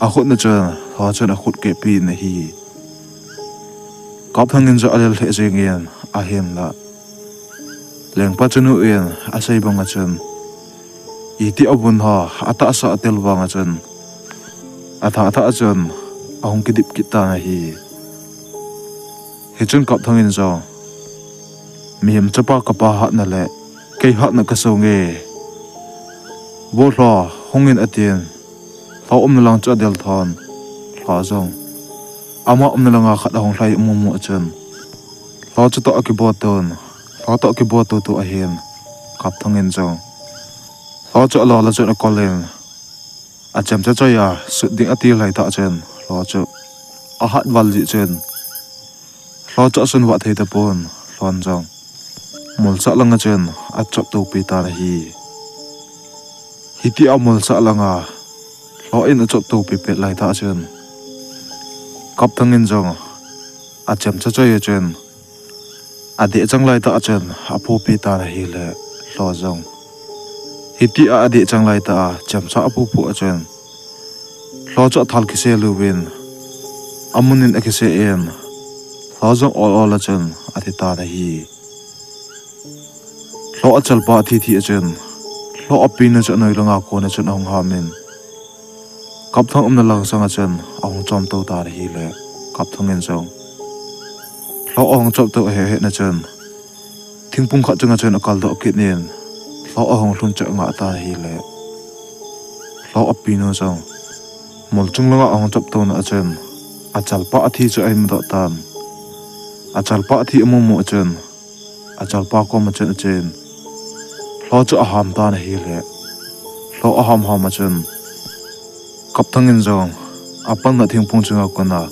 akhut na chun lhoh chun akhut kehpi in ahi. Kapthang in jong alel lheh jeng in, ahinla, Lengpa chanu in asei banga chun, iti avun ho atahsa atel vanga chun, athah thah a chun ahung kidip kit tan ahi. Hichun Kapthang in jong, mihem chapa kapa hatna le kei hatna kasonge, vo lhoh, hungin atin, lhoh umna lang chu adel thon, lhoh jong ama umna langa khat ahung lhai amu mu a chun, lhoh chutoh akibo ton, lhoh toh akibo tutu ahin, Kapthang in jong lhoh chu alo lah a chun akol in, achemcha choi a sut ding ati laitah chun, lhoh chu ahat val jeh chun, lhoh chu asun vah thei tapon, lhoh jong molsah langa chun achop topi tan ahi. Hitia molsah langa lhoh in achop topi pet laitah chun, Kapthang in jong achemcha choi a chun adeh chang laitah chun aphupi tan ahile, lhoh jong hitia adeh chang laitah a chemcha aphu phu a chun, lhoh chu athal kise louvin, amun in akise in, lhoh jong ol ol a chun athi tan ahi. Lhoh achalpa athi thi a chun, lhoh apinu chu anoi langa kona chun ahung ham in, Kapthang umna lang sanga chun ahung chom tou tan ahile, Kapthang in jong Lhoh ahung chop tou ahe hena chun, thingphung khat chunga chun akal doh kit in, lhoh ahung lhun chu angah tan ahile, lhoh apinu jong mol chung langa ahung chop touna a chun, achalpa athi chu ahin mudoh tan. Achalpa athi amu mu a chun, achalpa koma chun achen, lhoh chu aham tan ahile, lhoh aham ham a chun, Kapthang in jong apanna thingphung chunga kona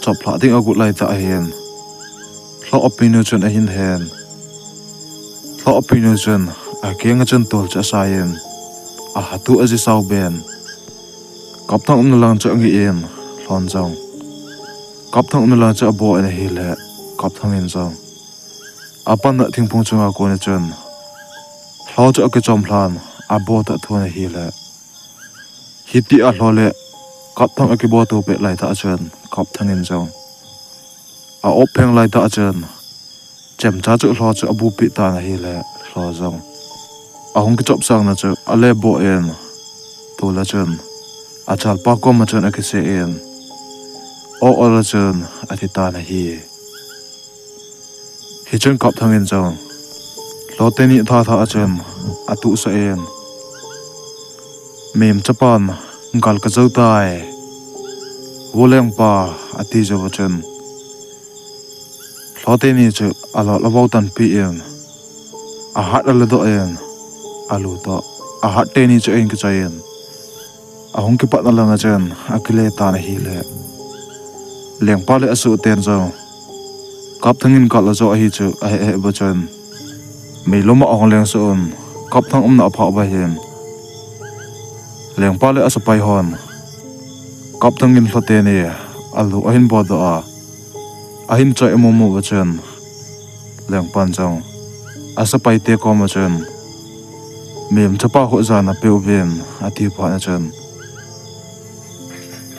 chop lhah ding agot laitah ahin, lhoh apinu chun ahin hen. Lhoh apinu chun akenga chun tol chu asai in, ahatu aji sao ben, Kapthang umna lang chu angeh in, lhoh in jong Kapthang umna lang chu abo in ahile, Kapthang in jong apanna thingphung chunga kona chun lhoh chu akichom lhan, abo tah thon ahile, hitia lhoh le Kapthang akibo to pet laitah chun Kapthang in jong a-op pheng laitah chun, chemcha chu lhoh chu abupi tan ahile, lhoh jong ahung kichop sangna chu alebo in, tol a chun achalpa koma chun akise in, o ol a chun athi tan ahi. Hichun Kapthang in jong lhoh teni thatha a chun atuhsah in, Mihem chapan gal kajou tai, Vo Lengpa, ati jou a chun, lhoh teni chu alol avou tanpi in, ahat aladoh in, alu toh ahat teni chu ahin kichoi in, ahung kipatna langa chun akile tan ahile, lengpa le asohten jong Kapthang in gal ajo ahi chu ahe heh uva chun, meiloma ahung lengsuh un, Kapthang umna aphah uva hin, lengpa le asepai hon Kapthang in lhoh teni alu ahin bodoh a, ahin choi amu mu uva chun, lengpan jong asepaite koma chun, Mihem chapa khu jana peuvin, ati phat a chun,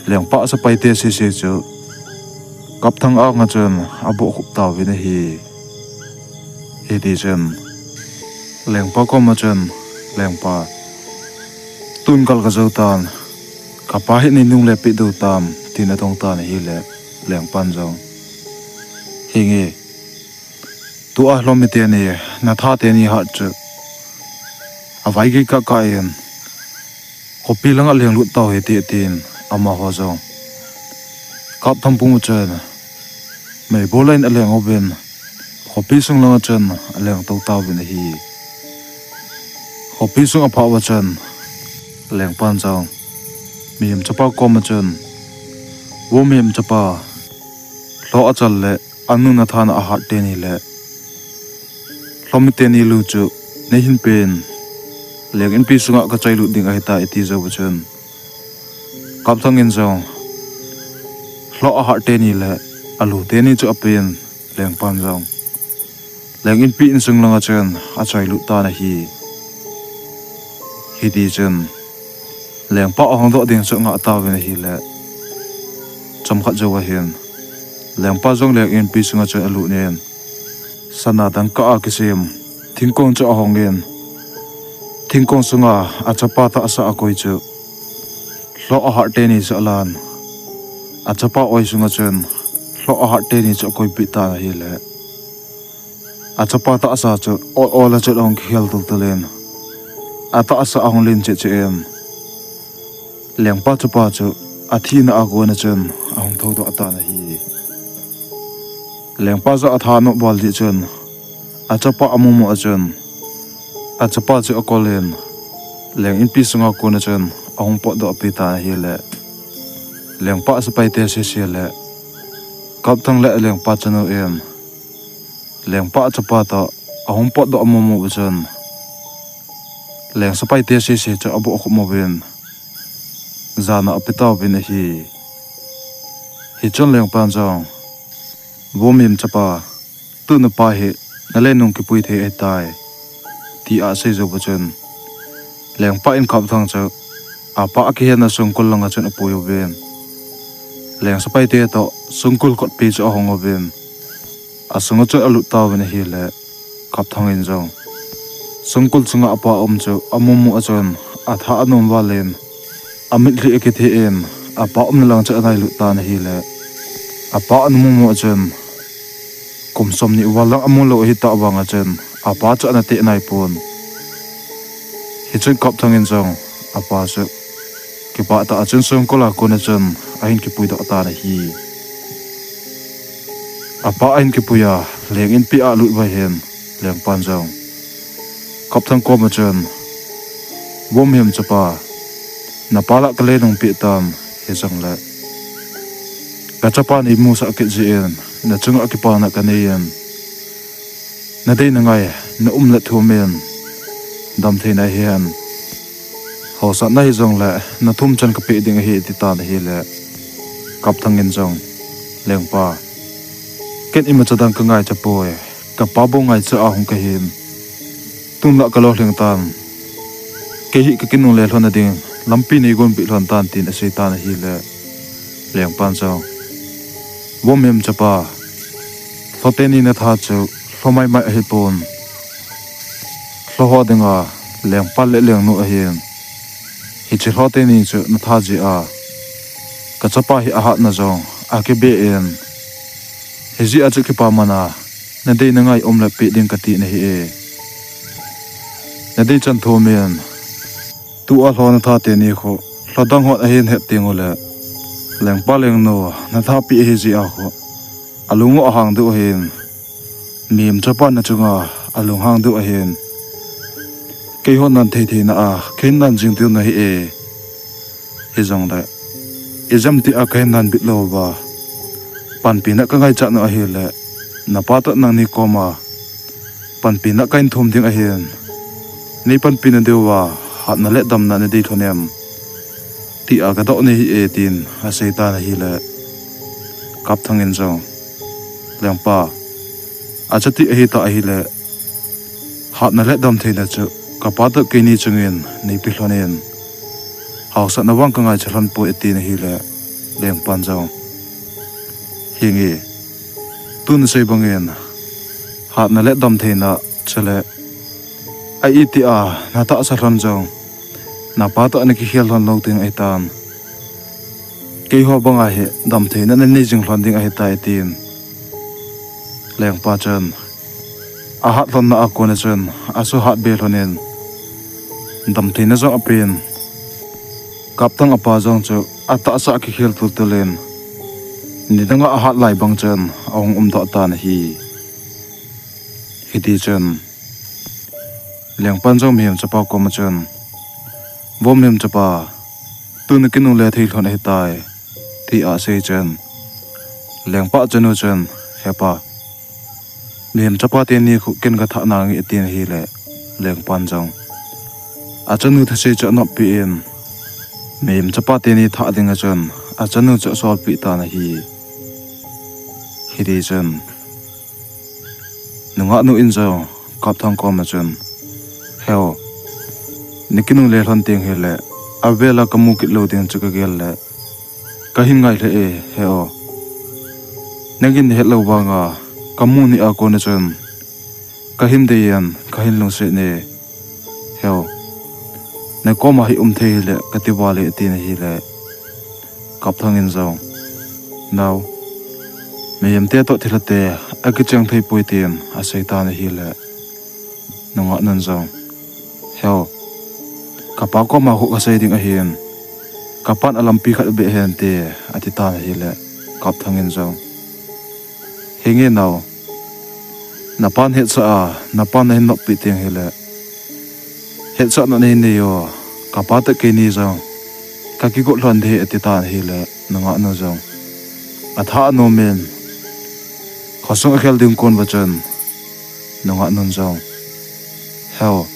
lengpa asepaite sese chu Kapthang anga chun abohkhup tauvin ahi. Hitichun lengpa koma chun, Lengpa, tun gal kajou tan, kapa hi nei nungle peh diu tam, tin adong tan ahile, lengpan jong, Henge, tua lhoh mi teni, natha teni hat chu avaigei kahkah in, khopi langa lenglut tau hite, tin amaho jong Kapthang pung a chun meibol in aleng uvin, khopi sung langa chun aleng tou tauvin ahi. Khopi sung aphah uva chun lengpan jong Mihem chapa koma chun, Vo Mihem chapa, lhoh achal le anu natha na ahat teni le lhoh mi teni lu chu neihin pen, leng inpi sunga kachoi lut ding ahitai, ati jou uva chun, Kapthang in jong lhoh ahat teni le alu teni chu apen, lengpan jong leng inpi insung langa chun achoi lut tan ahi. Hitichun lengpa ahung doh ding chu angah tauvin ahile, chomkhat jouva hin lengpa jong leng inpi sunga chun alut in, sana dangka a kisem thingkong chu ahong in, thingkong sunga achapa tahsa akoi chu lhoh ahat teni chu alan, achapa oi sunga chun lhoh ahat teni chu akoipeh tan ahile, achapa tahsa chu ol ol a chun ahung kikhel tultul in, atahsa ahung len cheh cheh in, lengpa chapa chu athina a kona chun ahung thoudoh tan ahi. Lengpa jong atha anop val jeh chun, achapa amu mu a chun, achapa chu akol in, leng inpi sunga kona chun ahung potdoh pi tan ahile, lengpa asepaite sese le Kapthang le lengpa chanu in lengpa achapa toh ahung potdoh amu mu uva chun, leng sepaite sese chu abohkhup uvin, jana ape tauvin ahi. Hichun lengpan jong, Vo Mihem chapa, tu napa hi nale nung kipui thei ahitai, tia asei jou uva chun, lengpa in Kapthang chu apa akihenna songkul langa chun apui uvin, leng sepaite toh songkul kotpi chu ahong uvin, asunga chun alut tauvin ahile, Kapthang in jong songkul chunga apa um chu amu mu a chun, atha anom val in, amitlhi akithe in, apa umna lang chu angailut tan ahile, apa amu mu a chun, Kum som ni val lang amu lou ahi tah vang a chun, apa chu ana teh nai pon. Hichun Kapthang in jong, apa chu kipah tah a chun songkol a kon a chun ahin kipui doh tan ahi. Apa ahin kipui a, leng inpi a alut uva hin, lengpan jong Kapthang kom a chun, Vo mihem chapa, napa lah kale nung pi tan, hijongle kachapa nei musah kit jeh in, nachunga kipana kanei in, nadei nangai, na um le thum in, damtheina hihen, haosatna hijongle, nathum chan kapeh ding ahi, ati tan ahile, Kapthang in jong, lengpa, ken imacha dang kangaicha poi, kapa bou ngaicha a hung kahin. Tun lah kalolhing tan. Kei hi kakinungle lhon nading lampi neigon peh lhon tan, tin asei tan ahile, lengpan jong, Vo mihem chapa, lhote ni natha chu lho maimai ahipon. Lho ho dinga lengpa le lengnu ahin. Hiche lhote ni chu natha jeh a, kachapa hi ahatna jong akibeh in, hijeh a chu kipaman a, nadei nangai um le peh ding kati nahi e. Nadei chan thum in, tua lho natha teni khu lho dang hon ahin het tengule, lengpa lengnu natha pi ahijeh a khu, alung u ahang diu ahin, mihem chapa nachunga alunghang diu ahin, keihon nan thei theina a kahin nan jing diu nahi e. Hijongle, ijemtia kahin nan bit louva, panpina kangaichat u ahile, napa toh nangni koma panpina kahin thum ding ahin, nei panpi nadiuva hatna le damna nadei lhon em, tia kadoh nahi e, tin asei tan ahile, Kapthang in jong, lengpa, achati ahitah ahile, hatna le damtheina chu kapa toh keini chungin neipe lhon in, haosatna vang kangaicha lhon poi, ati nahile, lengpan jong, henge, tun nasei bangin, hatna le damtheina chule, a itia natahsa lhon jong, napa toh nakikhel lhon lou ding ahitan, keiho banga hi damtheina nanei jing lhon ding ahitai, tin, lengpa chun ahat lhonna a kon a chun asuhat be lhon in, damtheina jong apen. Kapthang apa jong chu atahsa akikhel tultul in, nidanga ahat lai bang chun ahung umdoh tan ahi. Hitichun, lengpan jong mihem chapa koma chun, Vo mihem chapa, tun nakinungle thei lhon ahitai, tia asei chun, lengpa chanu chun, Hepa, mihem chapa teni khu ken kathah nange, ati nahile, lengpan jong, achanu thusei chu anoppi in, mihem chapa teni thah dinga chun achanu chu asolpeh tan ahi. Hitichun, nungahnu in jong Kapthang koma chun, Heo, nakinungle lhon teng hile, avela kamu kit lou ding chu kagel le, kahin ngai lheh e, heo. Nangin nahet lou vanga kamu ni a kon a chun kahin deiyin, kahin lungset e, heo. Nakoma hi um thei hile kati vale, ati nahile, Kapthang in jong, Nao, mihemte toh thilhate akicheng thei poi, tin asei tan ahile, nungahnun jong, Heo, kapa koma khu kasei ding ahin, kapan alampi khat abeh hen te, ati tan ahile, Kapthang in jong, Henge nao, napan hetsah a, napan nahin noppi teng hile, hetsahna nahin nei o, kapa toh keini jong kakigot lhon ding ahi, ati tan ahile, nungahnu jong athah anom in, khosung akhel ding kon uva chun, nungahnun jong, Heo,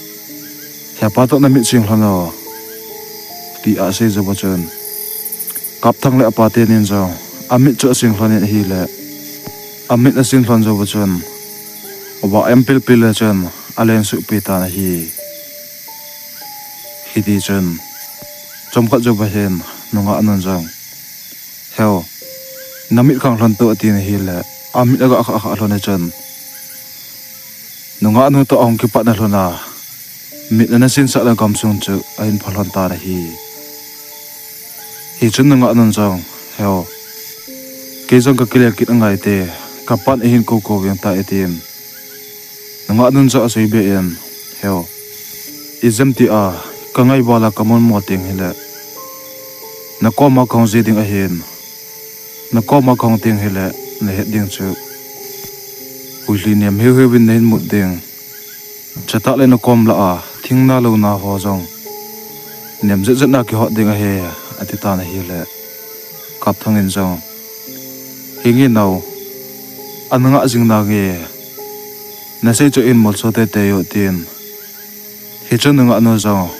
hepa toh namit sing lhon o, tia asei jouva chun, Kapthang le apa tenin jong amit chu asing lhon in ahile, amit asing lhon jouva chun, vah em pilpil le chun alen suhpi tan ahi. Hitichun, chomkhat jouva hin nungahnun jong, Heo, namit khang lhon toh, ati nahile, amit aga khah khah lhon a chun, nungahnu toh ahung kipatna lhon a, mit ana sinsah le gamsung chu ahin pha lhon tan ahi. Hichun nungahnun jong, Heo, kei jong kakile kit angaite, kapan eihin kou kou veng tai atin. Nungah nun chu asei be in, Heu, ijemtia kangai vala kamun mo teng hile, nakoma kahung ji ding ahin. Nakoma kahung teng hile, nahet ding chu, huili nem hiu hiuvin nahin mut ding. Chatah le nakom lah a thingna louna ho jong nem jet jet na kihot ding ahi, ati tan ahile, Kapthang in jong, Hinge nao, ana ngah jing nange, nasei chu in molso teitei u, tin. Hichun nungah nu jong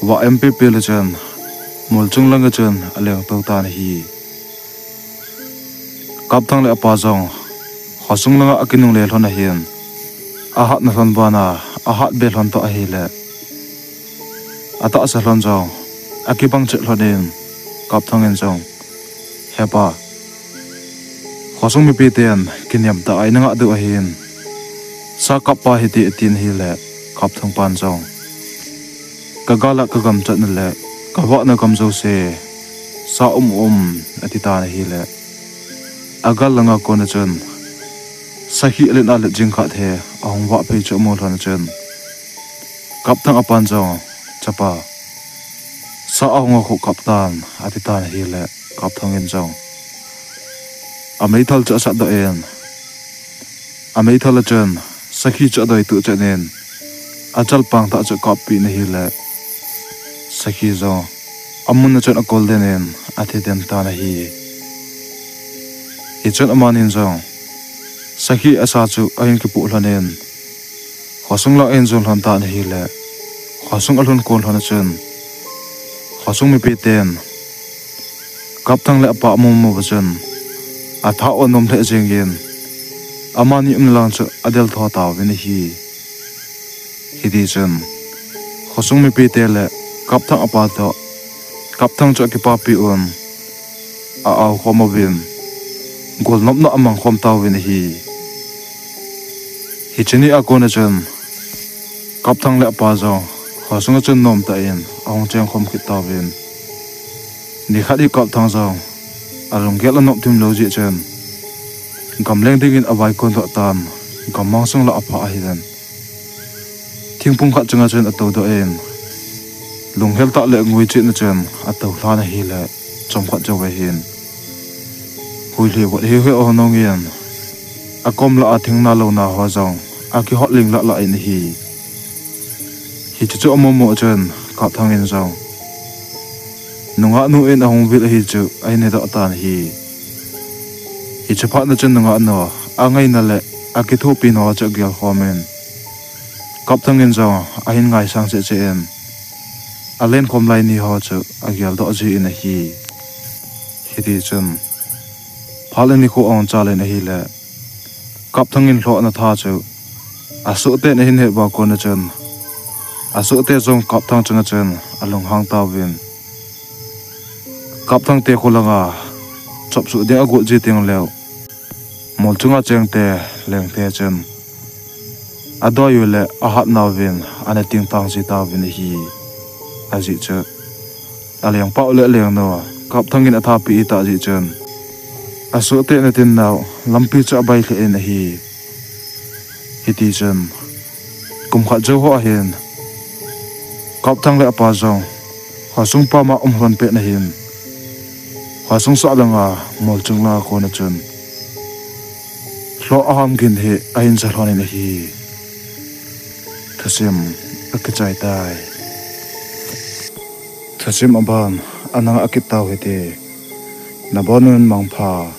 vah em pipi le chun molchung langa chun aleng tou tan ahi. Kapthang le apa jong khosung langa akinungle lhon ahin, ahatna lhon bana ahat be lhon toh ahile, atahsa lhon jong akibang chet lhon in, Kapthang in jong, Hepa, khosung mipi ten kinem tah a eina ngah diu ahin, sa kap pa hite, atin ahile, Kapthang pan jong, Kagal a kagamchatna le kavahna gam jouse sa um um, ati tan ahile, agal langa kona chun sakhi alen alet jing khat hi ahung vah phei chu amu lhon a chun, Kapthang apan jong, Chapa, sa ahung a khu kap tan, ati tan ahile, Kapthang in jong ameithal chu asatdoh in, ameithal a chun sakhi chu adoituh chet in, achalpang tah chu akappeh in ahile, sakhi jong amun a chun akol den in athi den tan ahi. Hichun amanin jong sakhi asa chu ahin kipoh lhon in, khosung lang ahin jon lhon tan ahile, khosung alhun kon lhon a chun, khosung mipi ten Kapthang le apa amu mu uva chun, atha u anom lheh jengin, amani umna lang chu adel tho tauvin ahi. Hitichun khosung mipite le Kapthang apa toh Kapthang chu akipapi un, a-ao khom uvin, golnopna amang khom tauvin ahi. Hiche ni a kona chun Kapthang le apa jong khosunga chun nomtah in ahung cheng khom kit tauvin, nikhat hi Kapthang jong alunggel anop thim lou jeh chun, gamleng dingin avaikon doh tan, gammang sung lah aphah ahitan. Thingphung khat chunga chun atoudoh in, lunghel tah le ngui chetna chun atoulhan ahile, chomkhat jouve hin huilhi vot hiu hiu ahung nungin, akom lah a thingna louna ho jong akihot ling lah lah in ahi. Hiche chu amu mu chun Kapthang in jong nungah nu in ahung vil ahi chu ahin hedoh tan ahi. Hiche phatna chun nungah nu angaina le akithopina ho chu agel khomin, Kapthang in jong ahin ngaisang cheh cheh in, alenkhom lai ni ho chu ageldoh jin ahi. Hitichun phat le nikho ahung chal in ahile, Kapthang in lhohna tha chu asohten ahin het uva kona chun, asohte jong Kapthang chunga chun alunghang tauvin, Kapthang te kho langa chopsuh ding agot ji teng leu, mol chunga chengte, lengte chun adoi u le ahatnauvin ana tingtang ji tauvin ahi. Ajeh chu alengpau le alengnu Kapthang in athapeh ahitah jeh chun, asohte ana tinnau lampi chu abai lheh in ahi. Hitichun kum khat jou hoa hin Kapthang le apa jong khosung pama um lhon petna hin, khosung sah langa, mol chung langa kona chun lhoh aham gin hi ahin ja lhon in ahi. Thusim akichai tai. Thusim aban ana ngah kit tau hite. Nabonun mangpha.